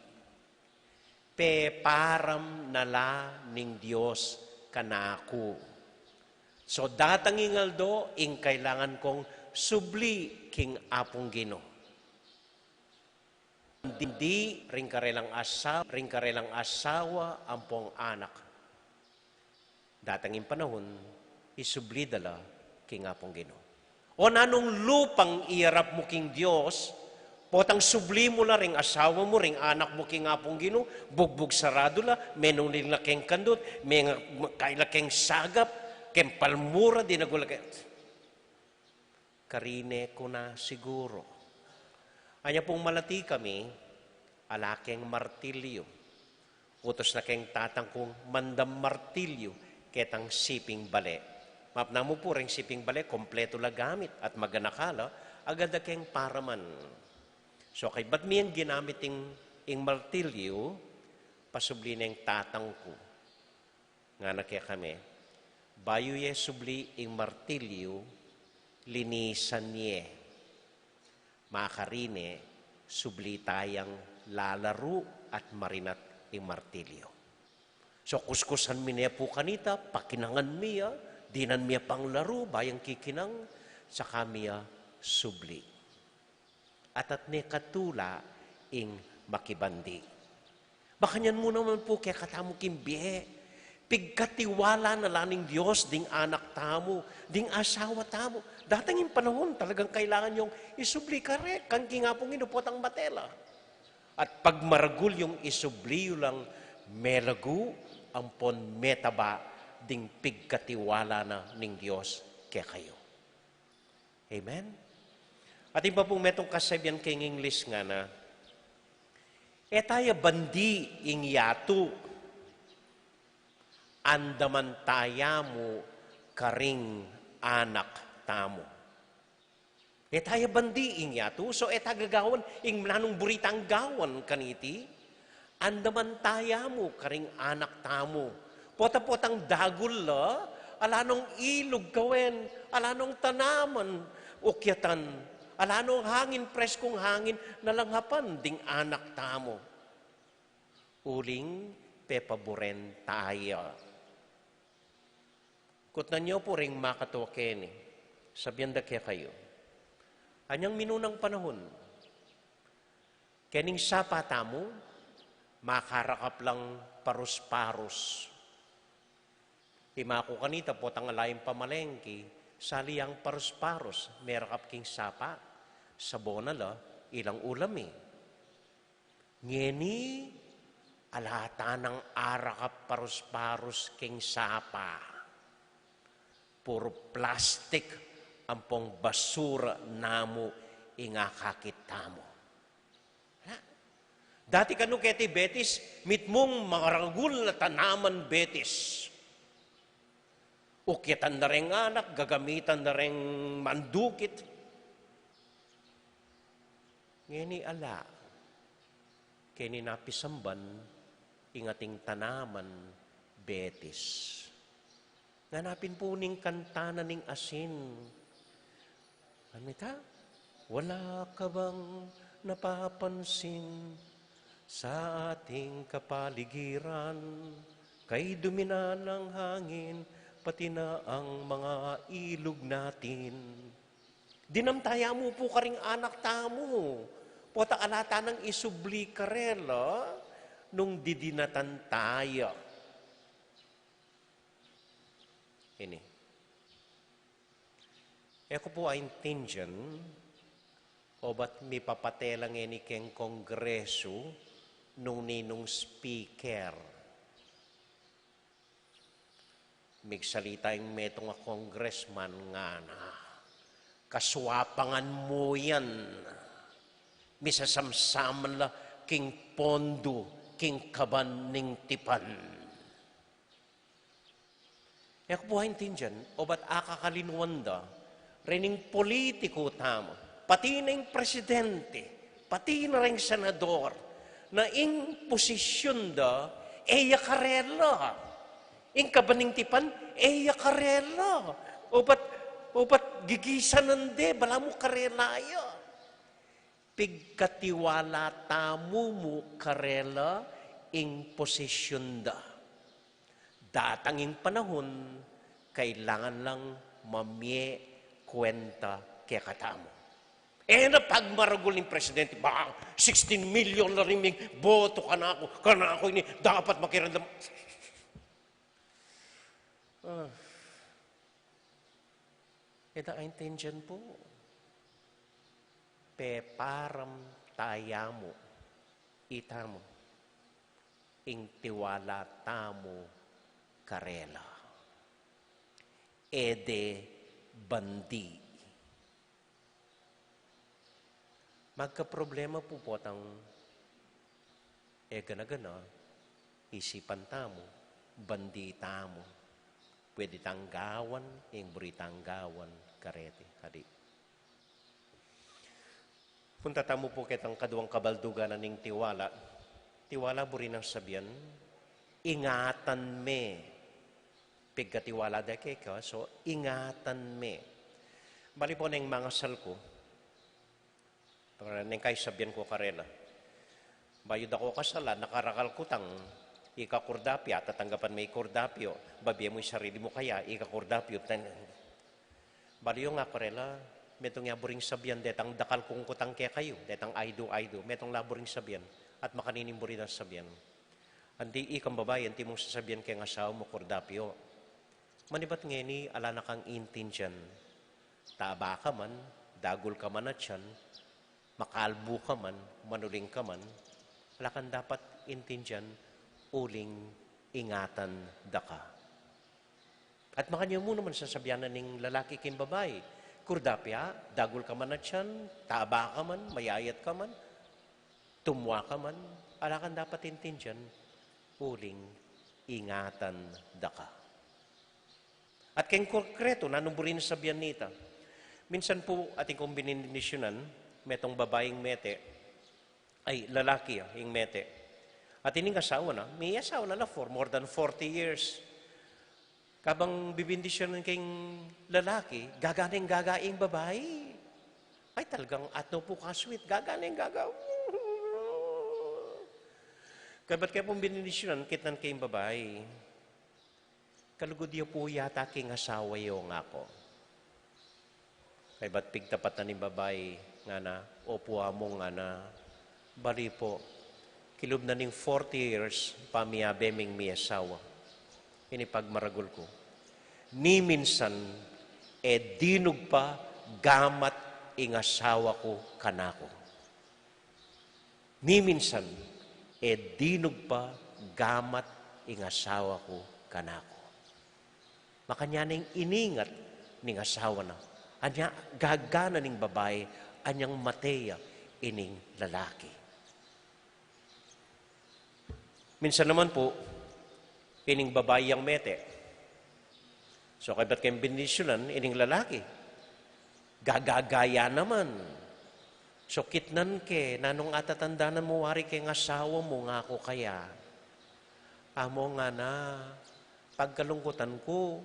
Peparam na la ning Dios kanaku. So, datang ing aldo, ing kailangan kong subli king Apung Ginu. Dindi ring karelang asa-, ring karelang asawa, ampong anak. Datang ing panahun, isubli da la king Apung Ginu. O nanung lupang iyarap mu king Dios, potang subli mu la ring asawa mu, ring anak mu king Apung Ginu, bugbug saradu la, menunil na keng kandut, menga-, kaila keng sagap, keng palmura, dinagul la keng Karine ku na siguru. Anya pung malati kami, ala keng martilyu. Utus na keng tatang kung mandam martilyu ketang siping bale. Mapnamu pu ring siping bale, kompletu la gamit at maganaka la, agad da keng paraman. So, kaybat mi yang ginamit ing, ing martilyu, pasubli neng tatang ku. Ngana kekami, bayu ye subli ing martilyu, linisan ye. Makarine, subli tayang lalaru at marinat ing martilyu. So, kuskusan mi ne pu kanita, pakinangan mi ya, dinan mi ya panglaru, bayang kikinang, saka mi ya subli. At at ne katula ing makibandi. Makanyan mu naman pu kekatamu king bie. Pigkatiwala na la ning Dios ding anak tamu, ding asawa tamu. Datang ing panahun talagang kailangan yung isubli kare, kang king Apung Ginu potang mate la. At pag maragul yung isubli yu lang melagu, ampon metaba ding pigkatiwala na ning Dios kekayu. Amen? At iba pung metung kasabian keng English ngana, e taya bandi ing yatu, andaman taya mu karing anak tamu. E taya bandi ing yatu, so e ta gagawan ing nanung buri tang gawan kaniti, andaman taya mu karing anak tamu. Pota-potang dagul la, ala nong ilug kawen, ala nong tanaman, ukyatan, ala nong hangin, preskung hangin, nalanghapan ding anak tamu. Uling pepaburen taya. Kutnan yu pu ring makatua keni, sabian da kekayu. Anyang minunang panahun, kening sapa tamu, makarakap lang parus-parus. Imaku kanita potang ala yang pamalengki, sali yang parus-parus, merakap king sapa, sabon na la, ilang ulam e. Ngeni, ala ta nang arakap parus-parus king sapa. Puru plastik ampong basura namu ing akakit tamu. Ala. Dati kanu keti betis, mitmung maragul a tanaman betis. Ukyatan da reng anak, gagamitan da reng mandukit. Ngeni ala, keni napisamban ing ating tanaman betis. Ngana pin pu ning kanta na ning asin. Ano ita? Wala ka bang napapansin sa ating kapaligiran? Kay dumina ng hangin, pati na ang mga ilog natin. Dinam taya mu pu karing anak tamu. Pota ala ta nang isubli karela nung didinatan taya. Ini. E ku pu aintindian, obat mipapate la ngeni keng kongresu nung ninung speaker. Migsalita ing metung a congressman, ngana, kasuapangan mu yan. Misasamsaman la king pondo, king kaban ning tipan. E ku pu aintindian, obat akakalinuan da ring politiku tamu, pati na ing presidente, pati na ring senador, na ing posisyun da, e ya karela. Ing kaban ning tipan, e ya karela. Obat, obat gigisanan de, balamu karela ya. Pigkatiwala tamu mu karela ing posisyun da. Datang ing panahun, kailangan lang mamie kuenta kekatamu. E na pagmaragul ning presidente, ba, sixteen million la ring migboto kanaku, kanaku ini, dapat makiramdam. Ah. E da aintindian pu. Peparamtayan mu itamu ing tiwala tamu karela. E de bandi. Magkaproblema pu potang e gana-gana, isipan tamu, bandi tamu. Pwede tang gawan ing buri tang gawan kareti, hadi. Punta tamu pu ketang kaduang kabaldugan na ning tiwala. Tiwala buri nang sabian, ingatan me. Pigkatiwala da keka, so ingatan me. Bali pu neng mangasal ku, neng kasabian ku karela, bayu da ku kasalan, nakarakal ku tang ika kordapia, tatanggapan me i kordapio, babie mu i sarili mu kaya, ika kordapio, ten-, Bali yu nga karela, metung ya buring sabian, detang dakal kung kutang kekayu, detang I do, I do, metung la buring sabian, at makanini buring sabian. Anti ikang babai, antimong sasabian keng asawa mu, kordapio. Manibat ngeni, ala na kang intindian. Taba ka man, dagul ka man a tiyan, makalbu ka man, manuling ka man, ala kang dapat intindian, uling ingatan da ka. At makanyan mu naman sasabian na ning lalaki keng babai, kordapia, dagul ka man a tiyan, taba ka man, mayayat ka man, tumwa ka man, ala kang dapat intindian, uling ingatan da ka. At keng konkretu, nanung buring sabian nita. Minsan pu, atin kung binendisyunan, metung babai ing mete, ay, lalaki, ah, ing mete. At ining asawa na, miyasawa na la for more than forty years. Kabang bibindisyunan keng lalaki, gaga neng gaga ing babai. Ay, talagang atin pu ka-sweet, gaga neng gaga. Kaybat ke pung binendisyunan, kitnan ke ing babai. Kalugud ya pu yata king asawa yu, ngaku. Kaybat pigtapat na ning babai, ngana, opu, amu, ngana. Bali pu, kilub na ning forty years, pamiyabe ming miyasawa. Ini pagmaragul ku. Ni minsan, e dinug pa gamat ing asawa ku kanaku. Ni minsan, e dinug pa gamat ing asawa ku kanaku. Makanyan ing iningat ning asawa na. Anya, gaga na ning babai, anyang mate ya ining lalaki. Minsan naman pu, ining babai yang mete. So, kaybat keng binendisyunan, ining lalaki. Gagaga ya naman. So, kitnan ke, nanung atatandanan mu wari keng asawa mu, ngaku kaya. Amu, ngana, pagkalungkutan ku,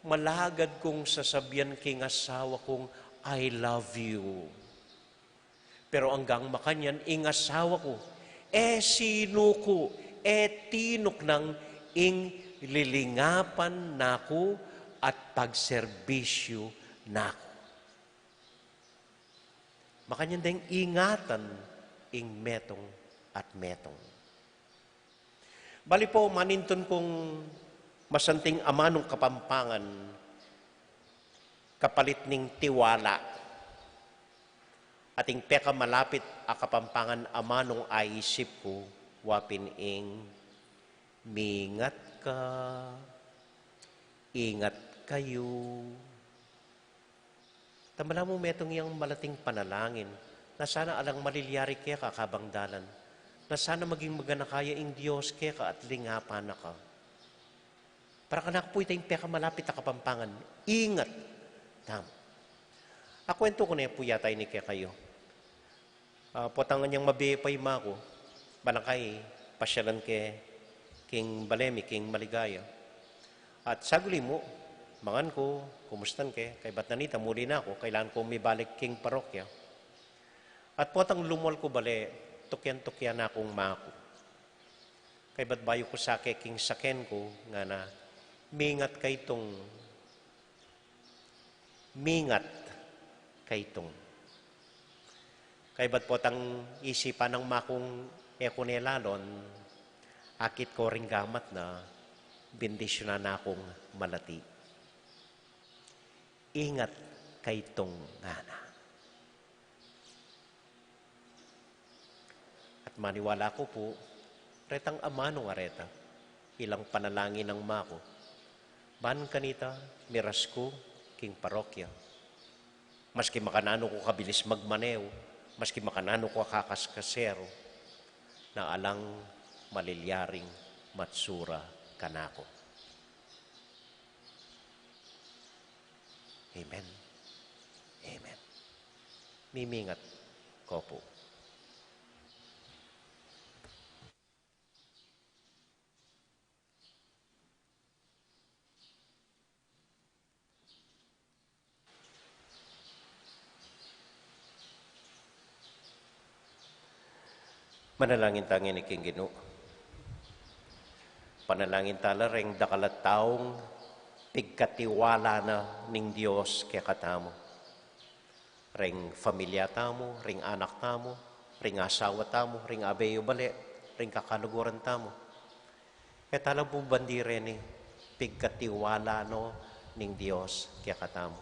malagad kung sasabian keng asawa kung, "I love you." Pero anggang makanyan ing asawa ku, e sinuku, e tinuknang ing lilingapan naku at pagserbisyu naku. Makanyan deng ingatan ing metung at metung. Bali pu, manintun kung masanting amanung Kapampangan, kapalit ning tiwala. At ing pekamalapit a Kapampangan amanung aisip ku, wa pin ing, mingat ka, Ingat kayu. Tambalan mu metung yang malating panalangin, na sana alang malilyari keka kabang dalan, na sana maging maganaka ya ing Dios keka at lingapan na ka. Para kanaku pu ita ing pekamalapit a Kapampangan, ingat tamu. Akuwentu ku ne pu yata ini kekayu. Ah, potang anyang mabie pa i maku, balangka i pasyalan ke king bale mi, king Maligaya. At saguli mu, mangan ku, kumustan ke, kaybat nanita, muli na ku, kailangan ku mibalik king parokya. At potang lumwal ku bale, tukyan-tukyan na kung maku. Kaybat bayu ku sake king saken ku, ngana, mingat kaytung Mingat kaytung. Kaybat potang isipan nang makung e ku ne lalon, akit ko ring gamat na, bindisyunan na kung malati. Ingat kaytung ngana. At maniwala ku pu, retang amanu nga reta, ilang panalangin nang maku. Ban kanita, miras ku king parokya. Maski makananu ku kabilis magmaneho, maski makananu ku kakaskaseru, na alang malilyaring matsura kanaku. Amen. Amen. Mimingat ko pu. Manalangin ta ngeni king Ginu. Panalangin ta la reng dakal a taung pigkatiwala na ning Dios kekatamu. Reng familia tamu, reng anak tamu, reng asawa tamu, reng abe yu bale, reng kakaluguran tamu. E tala pu bandi reni, pigkatiwala no ning Dios kekatamu.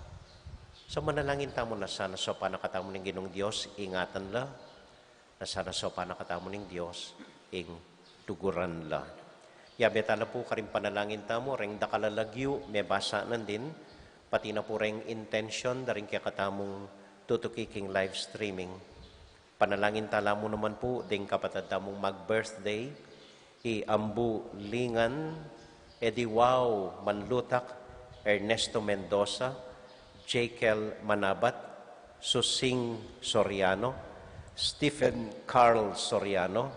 So manalangin tamu na sana saupan na katamu ning Ginung Dios, ingatan la, na sana saupan na katamu ning Dios, ing tuguran la. Yabe tala pu karing panalangin tamu, reng dakal a lagyu, mebasa nandin, pati na pu reng intention, da ring kekatamung tutuki king live streaming. Panalangin tala mu naman pu, ding kapatad tamung mag-birthday, i Ambu Lingan, Ediwao Manlutak, Ernesto Mendoza, Jekel Manabat, Susing Soriano, Stephen Carl Soriano,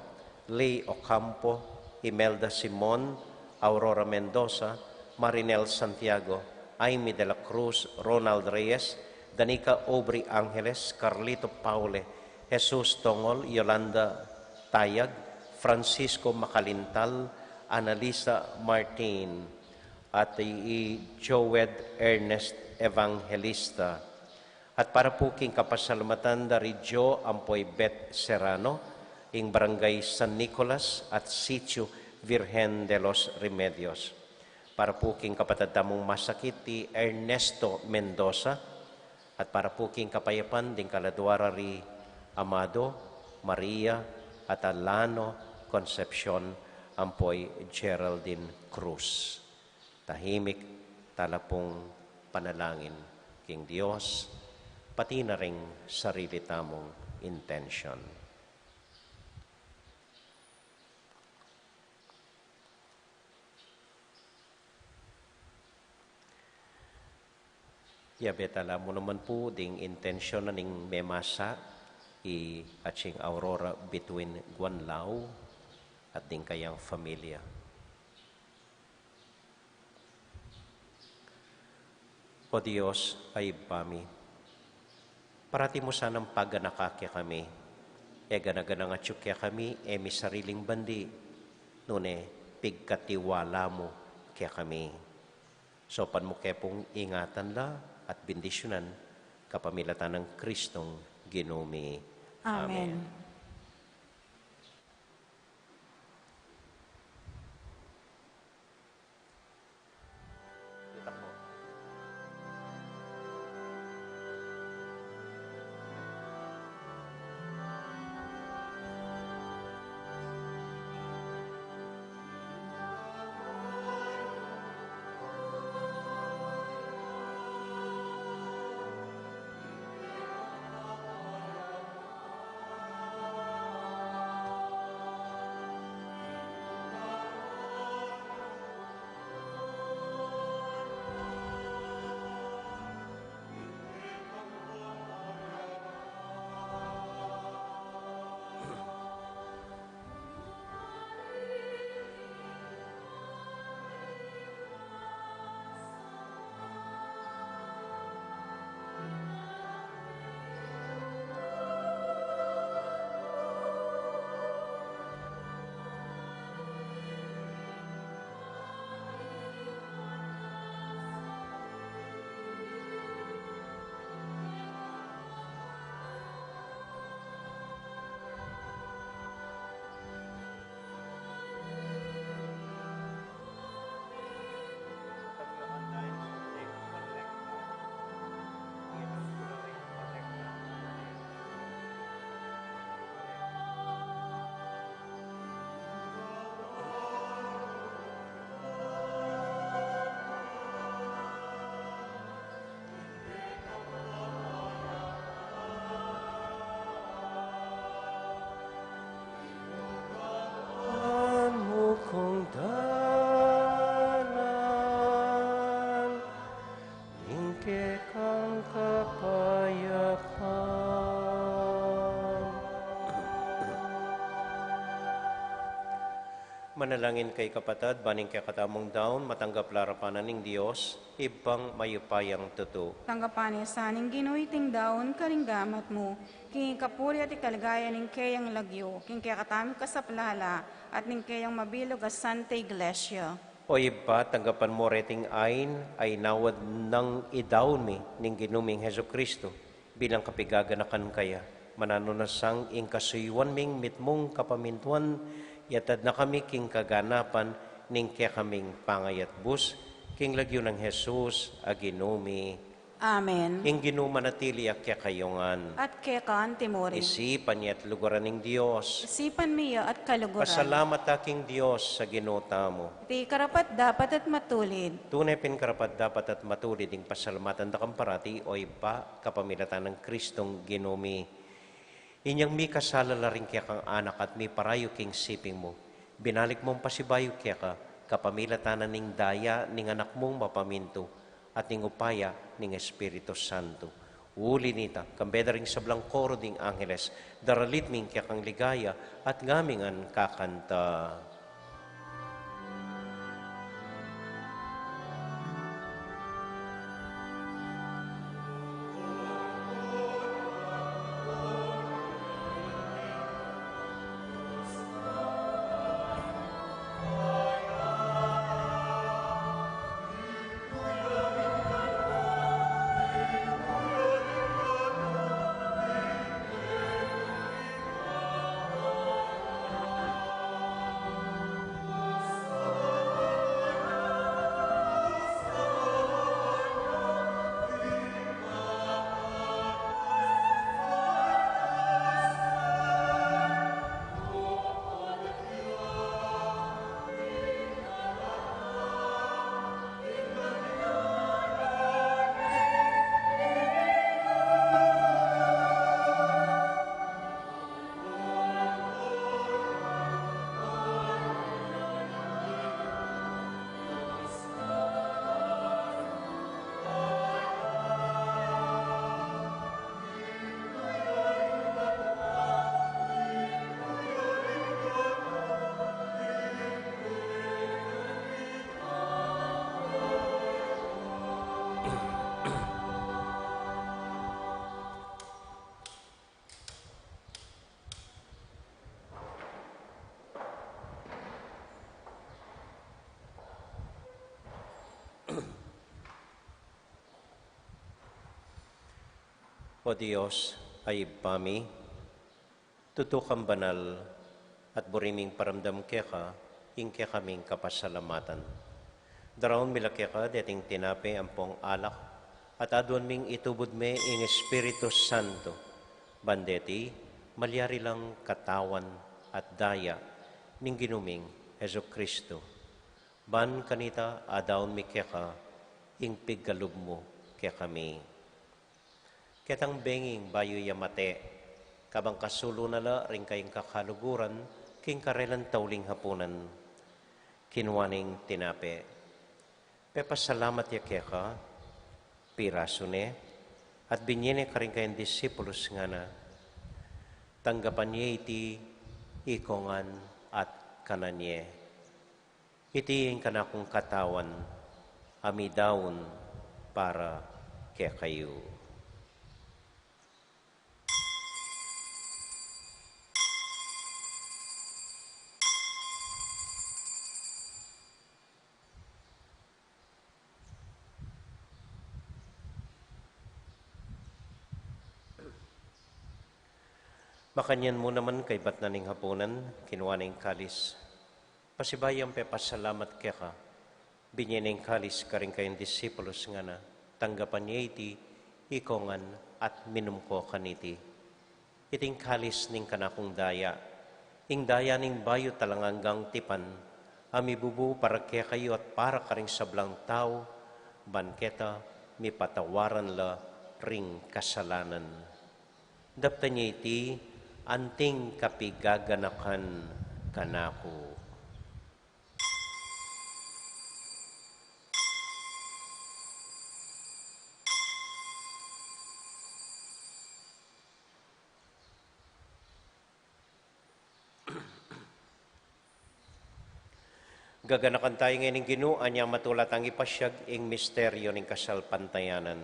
Lee Ocampo, Imelda Simon, Aurora Mendoza, Marinel Santiago, Aimee de la Cruz, Ronald Reyes, Danica Aubrey Angeles, Carlito Paule, Jesus Tongol, Yolanda Tayag, Francisco Macalintal, Annalisa Martin, at i Joed Ernest Evangelista. At para pu king kapasalamatan da ri Jo ampo i Beth Serrano, ing Barangay San Nicolas at Sitio Virgen de los Remedios. Para pu king kapatad tamung masakit i Ernesto Mendoza, at para pu king kapayapan ding kaladua ra ri Amado, Maria, at Alano, Concepcion, ampo i Geraldine Cruz. Tahimik tala pung panalangin king Dios, pati na ring sarili tamung intention. Yabe tala mu naman pu ding intention na ning memasa, i Aching Aurora Bituin Guanlao, at ding kayang familia. O Dios, a Ibpa mi, parati mu sanang paganaka kekami, e gana-ganang atyu kekami, e mi sariling bandi, nune pigkatiwala mu kekami. Saupan mu ke pung ingatan la at bindisyunan kapamilatan nang Kristong Ginu mi. Amen. Amen. Manalangin kayu, kapatad, ban ing kekatamung daun matanggap la arapan na ning Dios, Ibpang mayupayang tutu. Tanggapan na sa ning Ginu iting daun karing gamat mu, king ikapuri at ikaligaya ning keyang lagyu, king kekatamung kasaplalan, at ning keyang mabilug a Santa Iglesia. O Ibpa, tanggapan mu reting ain a inawad nang idaun mi ning Ginu ming Jesucristo, bilang kapigaganakan kaya, mananu na sang ing kasuyuan ming mitmung kapamintuan, yatad na kami king kaganapan ning kekaming pangayatbus, king lagyu nang Jesus a Ginu mi. Amen. Ing Ginu manatili ya kekayu ngan. At keka antimurin. Isipan ya at luguran ning Dios. Isipan mi ya at kaluguran. Pasalamat ta king Dios a Ginu tamu. Iti karapat-dapat at matulid. Tune pin karapat-dapat at matulid ing pasalamatan da kang parati, o Ibpa, kapamilatan nang Kristong Ginu mi. Inyang mikasala la ring kekang anak at miparayu king siping mu, binalik mung pasibayu keka, kapamilatan na ning daya ning Anak mung mapamintu at ning upaya ning Espiritu Santo. Uli nita, kambe da ring sablang koro ding angeles, daralit mi ing kekang ligaya at ngamin ngan kakanta. O Dios, a Ibpa mi, tutu kang banal, at buri ming paramdam keka ing kekaming kapasalamatan. Daraun mi la keka deting tinape ampong alak, at aduan ming itubud me ing Espiritu Santo, ban deti malyari lang katawan at daya ning Ginu ming Jesucristo. Ban kanita adaun mi keka ing pigkalub mu kekami. Ketang benging bayu ya mate, kabang kasulu na la ring kayang kakaluguran king karelang tauling hapunan, kinua neng tinape, pepasalamat ya keka, pirasu ne, at binye ne karing kayang disipulus, ngana, tanggapan ye iti ikongan at kanan ye. Iti ing kanakung katawan a midaun para kekayu. Makanyan mu naman kaybat na ning hapunan, kinua ne ing kalis. Pasibayu yang pepasalamat keka, binye ne ing kalis karing kayang disipulus, ngana, tanggapan ye iti ikongan at minum ko kaniti. Iti ing kalis ning kanakung daya, ing daya ning bayu at alang anggang tipan, a mibubu para kekayu at para karing sablang tau, ban keta mipatawaran la ring kasalanan. Daptan ye iti anting kapigaganakan kanaku. Gaganakan tamu ngeni ning Ginu, anya matula tang ipasiag ing misteryu ning kasalpantayanan.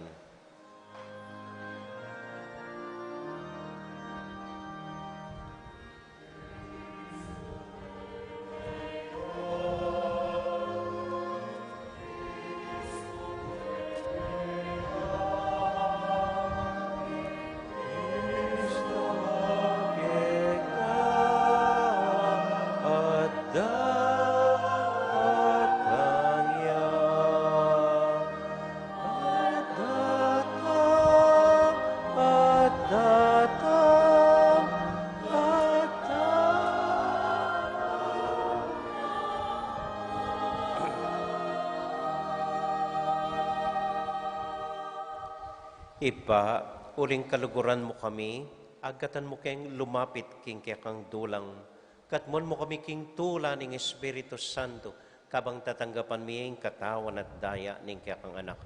Ibpa, uling kaluguran mu kami, agatan mu keng lumapit king kekang dulang, katmuan mu kami king tula ning Espiritu Santo, kabang tatanggapan mi ing katawan at daya ning kekang Anak.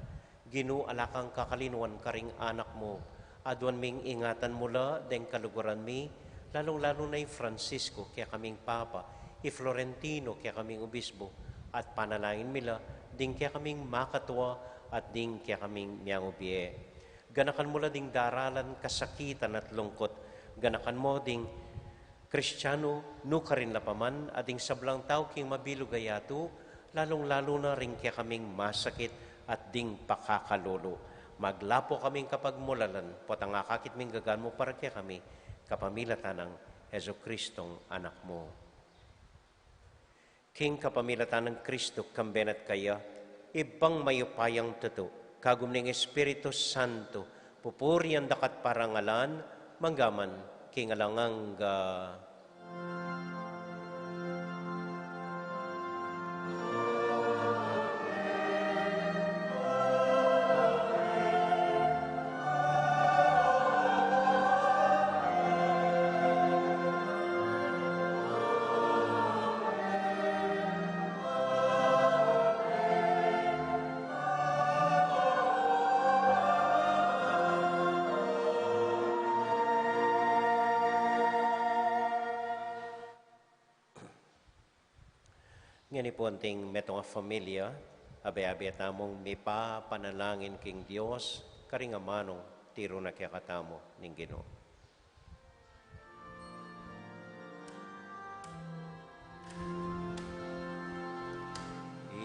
Ginu, ala kang kakalinuan karing anak mu. Aduan ming ingatan mu la deng kaluguran mi, lalung-lalu na i Francisco, kekaming Papa, i Florentino, kekaming Obispo, at panalangin mi la ding kekaming makatua at ding kekaming miangubie. Ganakan mu la ding daralan kasakitan at lungkut. Ganakan mu ding Kristianu, nukarin la pa man, at ding sablang tau king mabilug a yatu, lalung-lalu na ring kekaming masakit at ding pakakalulu. Maglapu kaming kapagmulalan, potang akakit ming gagan mu para kekami, kapamilatan nang Jesucristong Anak mu. King kapamilatan nang Kristo, kambe na at kaya, Ibpang mayupayang tutu, kagum ning Espiritu Santo, pupurian da ka at parangalan, manggaman king alang angga. Ngeni pu anting metung a familia, abe-abe tamung mipapanalangin king Dios, karing amanung tiru na kekatamu ning Ginu.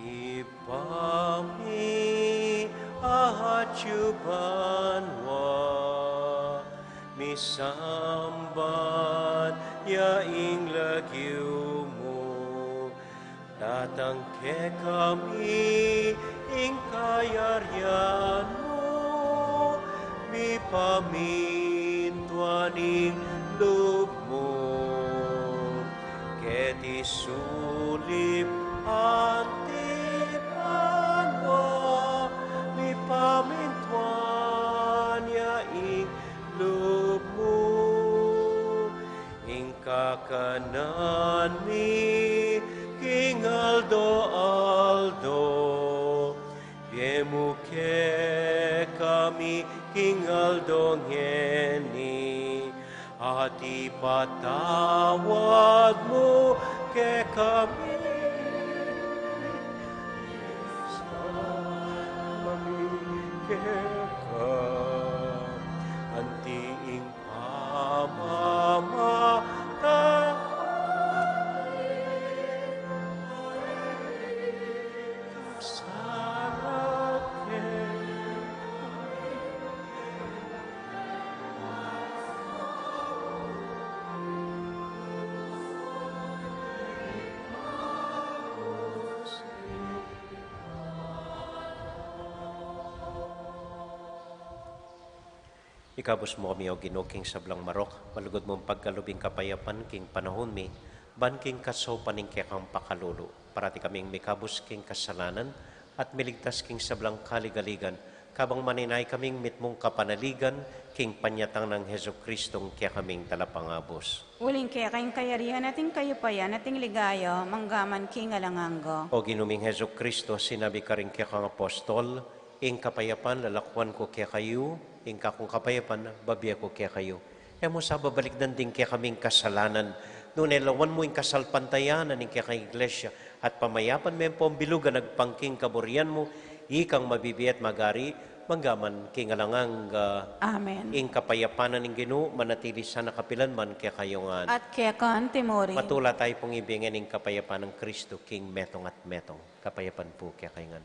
Ibpa mi, atsu ka banua, misamban ya ing lagyu mu, datang kekami ing kayarian mu, mipamintuan ing lub mu keti sulip anti banua, mipamintuan ya ing lub mu. Ing kakanan mi king aldo-aldo, ibie mu kekami king aldo ngeni, at ipatawad mu kekami ing sala mi keka, anti ing pamamatawad mi king sala kekami. Ikabus mu kami, O Ginu, king sablang marok, malugud mung pagkalub ing kapayapan king panahun mi, ban king kasaupan ning kekang pakalulu. Parati kaming mikabus king kasalanan, at miligtas king sablang kaligaligan, kabang maninaya kaming mitmung kapanaligan, king panyatang nang Jesucristong kekaming Talapangabus. Uling keka ing kayarian at ing kayupayan at ing ligaya, manggaman king alang angga. O Ginu ming Jesucristo, sinabi karing kekang apostol, Ing kapayapan lalakuan ku kekayu, ing kakung kapayapan babie ku kekayu. E mu sa babalikdan ding kekaming kasalanan, nune lawan mu ing kasalpantayanan ning kekang Iglesia, At pamayapan me pu ing bilug a agpang king kaburian mu, ikang mabibie at magari, mangga man king alang angga. Amen. Ing kapayapan ning Ginu, manatili sana kapilan man kekayu ngan. At keka naman murin. Matula tayu pung ibie ngan ing kapayapan nang Kristu, king metung at metung. Kapayapan pu kekayu ngan.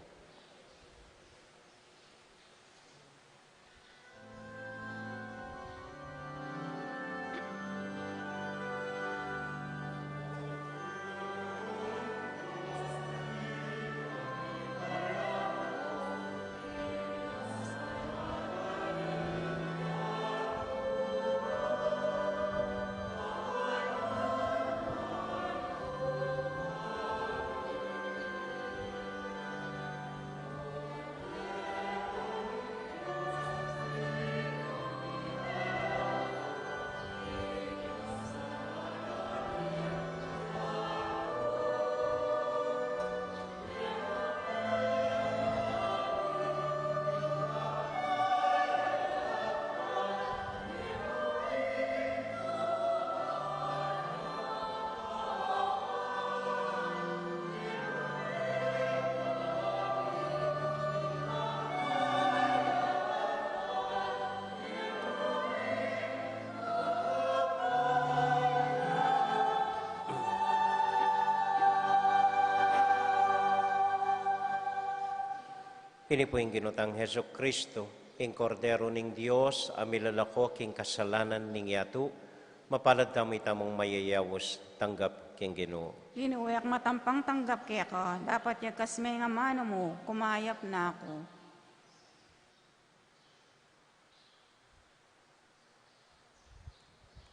Ini pu ing Ginu tang Jesucristo, ing Kordero ning Dios, a milalako king kasalanan ning yatu, mapalad tamu itamung mayayaus, tanggap king Ginu. Ginu, e ku matampang tanggap keka, dapot yagkas me ing amanu mu, kumayap na ku.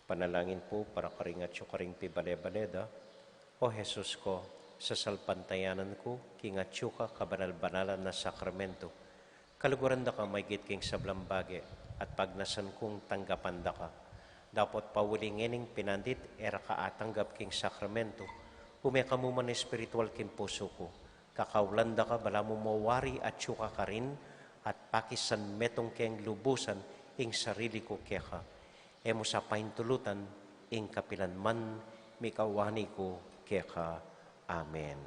Panalangin pu para karing atyu karing pibale-bale da. O Jesus ko, sasalpantayanan ku king atyu ka kabanal-banalan a sakramento, kaluguran da ka maigit king sablang bage, at pagnasan kung tanggapan da ka. Dapot pauli ngening pinandit e ra ka atanggap king sakramento, ume ka mu man espiritual king pusu ku. Kakaulan da ka, balamu mo wari atyu ka karin, at pakisan metung keng lubusan ing sarili ku keka. E mu sa paintulutan ing kapilan man, mikawani ku keka. Amen.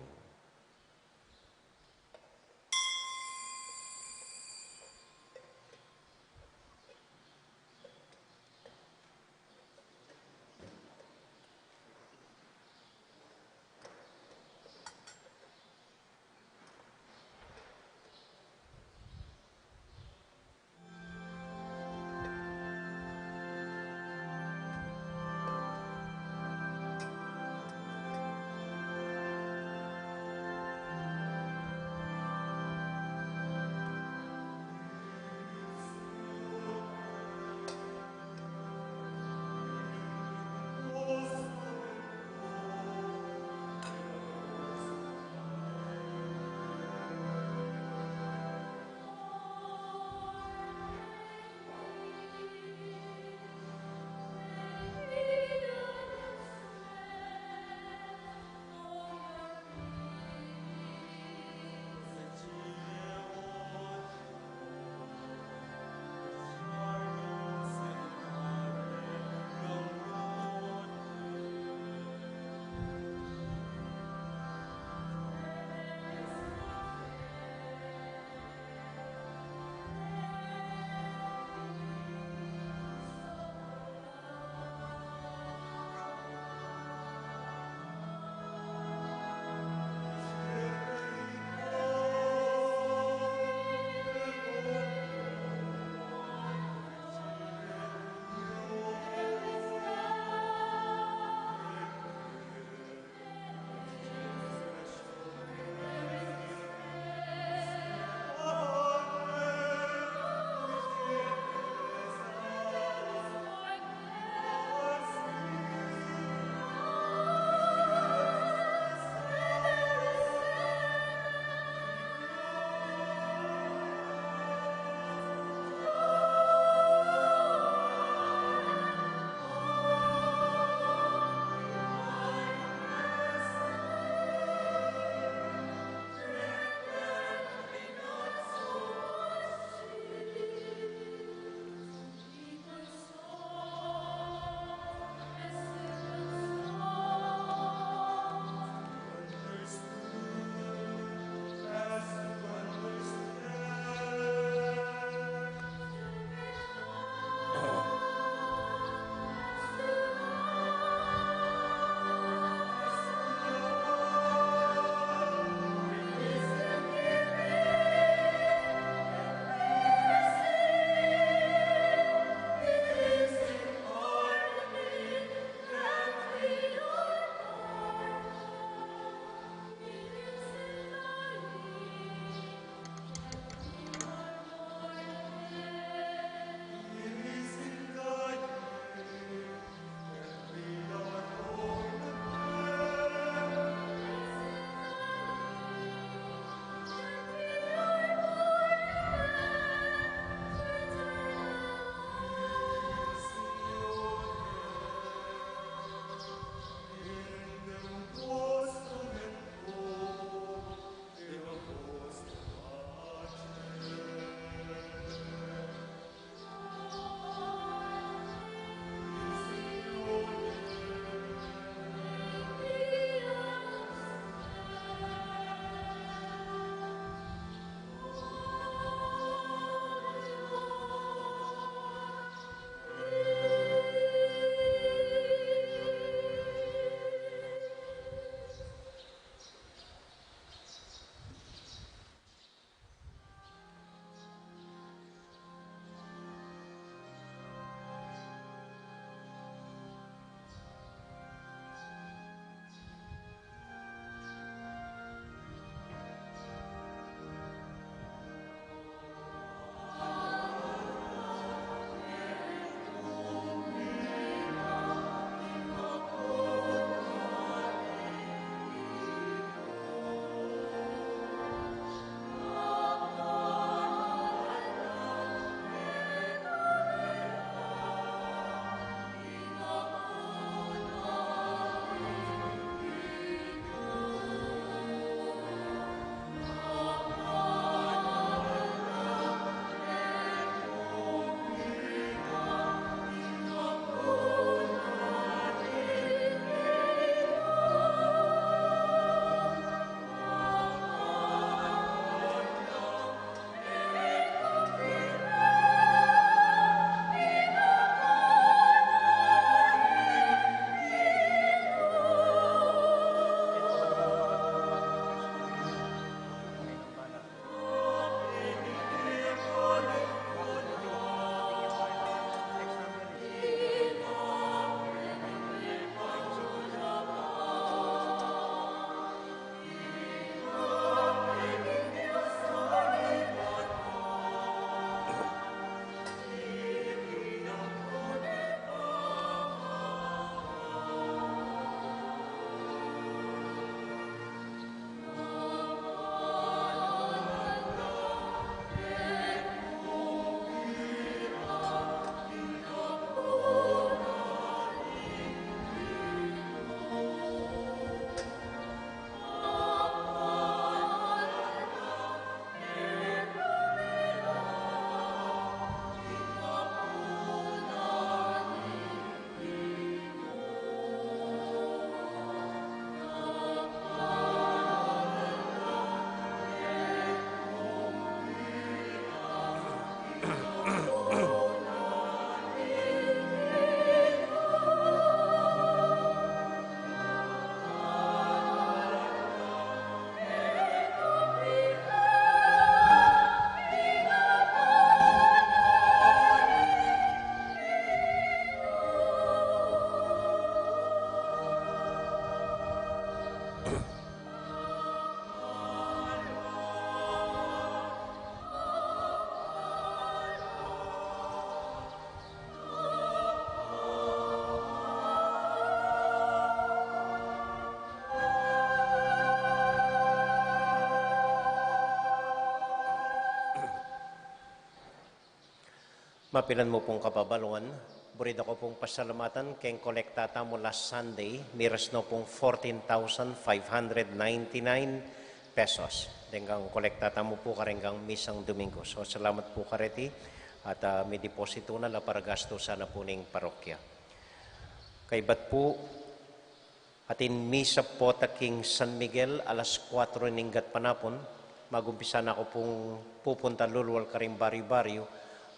Mapilan mu pung kababaluan, buri da ku pung pasalamatan keng kolekta tamu last Sunday, miras no pung fourteen thousand five hundred ninety-nine pesos. Deng kolekta tamu pu kareng misang Domingo. So, salamat pu kareti, at, ah, midepositu na la para gastusan na pu ning parokya. Kaybat pu, atin misa pota king San Miguel, alas kuatro ning gatpanapun. Magumpisa na ku pung pupunta lulwal karing baryu-baryu,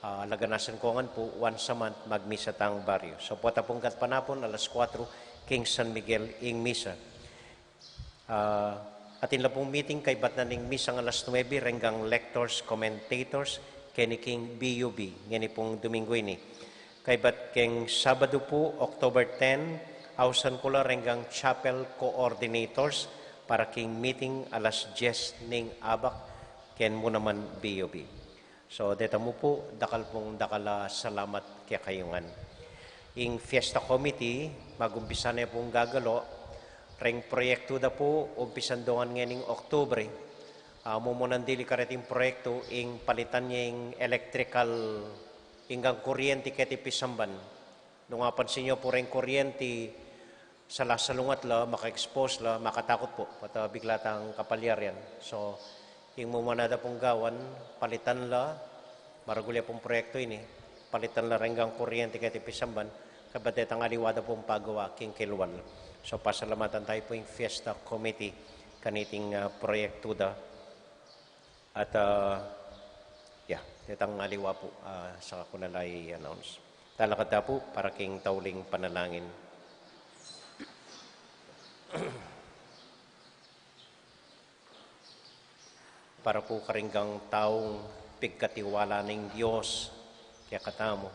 ah, laganasan ku ngan pu, once a month, magmisa tang baryu. So, pota pung gatpanapun, alas kuatro, king San Miguel, ing misa. Ah, atin la pung meeting, kaybat na ning misang alas nuebe, reng lectors, commentators, keni king B U B, ngeni pung Domingo ini. Kaybat keng Sabadu pu, October ten, ausan ku la reng chapel coordinators para king meeting alas dies ning abak, keni mu naman B U B. So, deta mu pu, dakal pung dakal a salamat kekayu ngan. Ing Fiesta Committee, magumpisa ne pung gagalo, reng proyektu da pu, umpisan do ngan ngening Oktubre. Ah, mumunan dili kareting proyektu, ing palitan ne ing electrical, ing kuryenti keti pisamban. Nung apansin yu pu reng kuryenti, sala salungat la, maka-expose la, makatakut pu, pota bigla tang kapalyarian. So, ing mumuna da pung gawan, palitan la, maragul ya pung proyektu ini, palitan la reng kuryenti keti pisamban, kaybat detang aliwa da pung pagawa, king kiluan la. So, pasalamatan tayu pu ing Fiesta Committee, kaniting, ah, proyektu da. At, ah, ya, detang aliwa pu, ah, saka ku na la i-announce. Talakad ta pu para king tauling panalangin. Para pu karing taung pigkatiwala ning Dios kekatamu.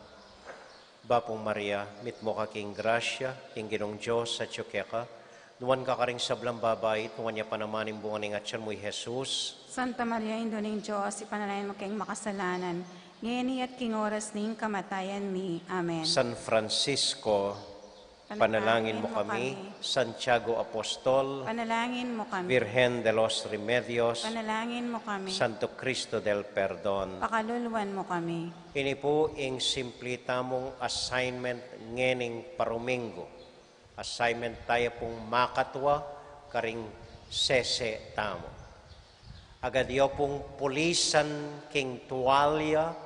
Bapu Maria, mitmu ka king grasya, ing Ginung Dios atyu keka, nuan ka karing sablang babai, nuan ya pa naman ing bunga ning atyan mu, i Jesus. Santa Maria, Indu ning Dios, ipanalangin mu keng makasalanan, ngeni at king oras ning kamatayan mi. Amen. San Francisco, panalangin mu kami. Santiago Apostol, panalangin mu kami. Virgen de los Remedios, panalangin mu kami. Santo Cristo del Perdon, pakaluluan mu kami. Ini pu ing simpli tamung assignment ngening paruminggu. Assignment taya pung makatua karing sese tamu. Agad yu pung pulisan king tuwalya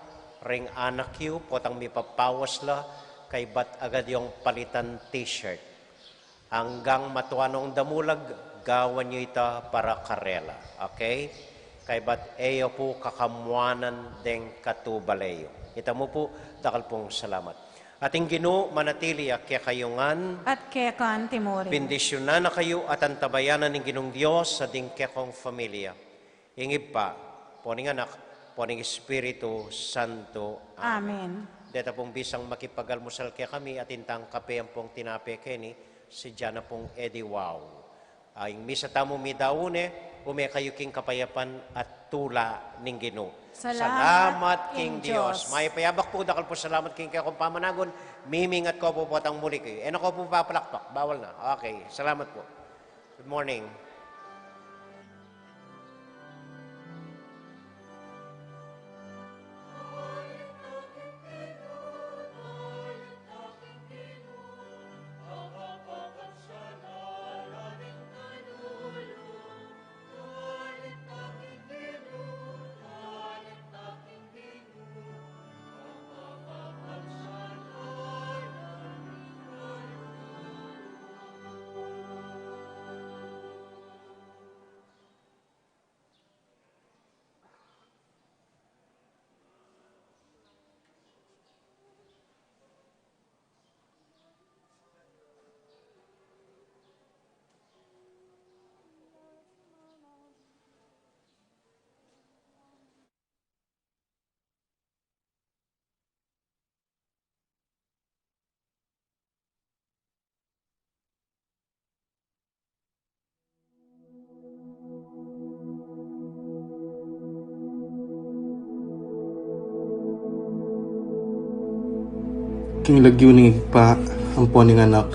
reng anak yu, potang mipapawas la, kaybat agad yung palitan t-shirt. Anggang matua nong damulag, gawan yu ita para karela. Okay? Kaybat e yu pu kakamuanan deng katubale yu. Ita mu pu, dakal pung salamat. At ing Ginu manatili ya kekayu ngan. At keka antimurin. Bendisyunan na kayu at antabayanan ning Ginung Dios at ding kekong familia. Ing Ibpa, ampo ning Anak, ampo ning Espiritu Santo. Amen. Amen. Deta pung bisang makipagalmusal kekami, atin tang kape ampong tinape keni, sadya na pung ediwau. Ah, ing misa tamu midaun ne, ume kayu king kapayapan at tula ning Ginu. Salamat king Dios. Mayap a yabak pu, dakal pu salamat king kekong pamanagun, mimingat ku pu potang muli kayu. E na ku pu papalakpak, bawal na. Okay, salamat pu. Good morning. King lagyu ning Ibpa, ampo ning Anak,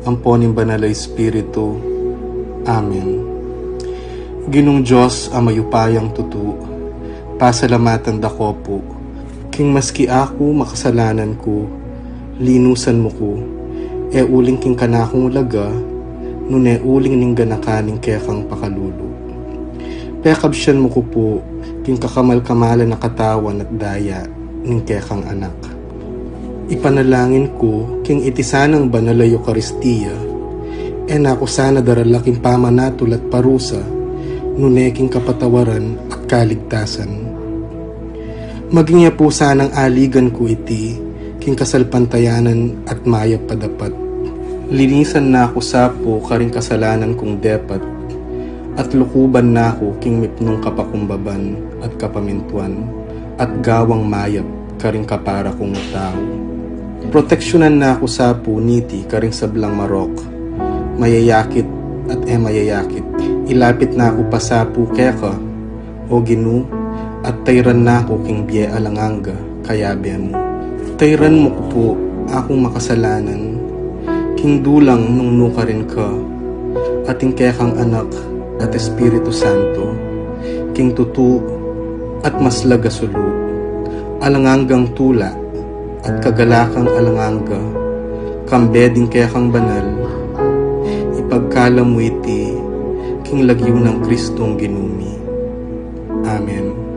ampo ning Banal a Espiritu. Amen. Ginung Dios a mayupayang tutu, pasalamatan da ko pu, King maski aku makasalanan ku, linusan mu ku, e uling king kanakung laga, nune uling ning ganakan ning kekang pakalulu. Pekabsian mu ku pu king kakamal-kamalan a katawan at daya ning kekang Anak. Ipanalangin ku king iti sanang banal a Eukaristia, e na ku sana darala king pamanatul at parusa, nune king kapatawaran at kaligtasan. Maging ya pu sanang aligan ku iti king kasalpantayanan at mayap a dapat. Linisan na ku sa pu karing kasalanan kung depat, at lukuban na ku king mipnung kapakumbaban at kapamintuan, at gawang mayap karing kapara kung tau. Proteksyunan na ku sa pu niti karing sablang marok, mayayakit at e mayayakit. Ilapit na ku pa sa pu keka, O Ginu, at tayran na ku king bie alang angga kayabe mu. Tayran mu ku pu akung makasalanan king dulang nung nukarin ka, at ing kekang Anak at Espiritu Santo, king tutu at maslag a sulu, alang anggang tula at kagalakang alang angga, kambe ding kekang banal, ipagkalam mu iti king lagyu nang Kristong Ginu mi. Amen.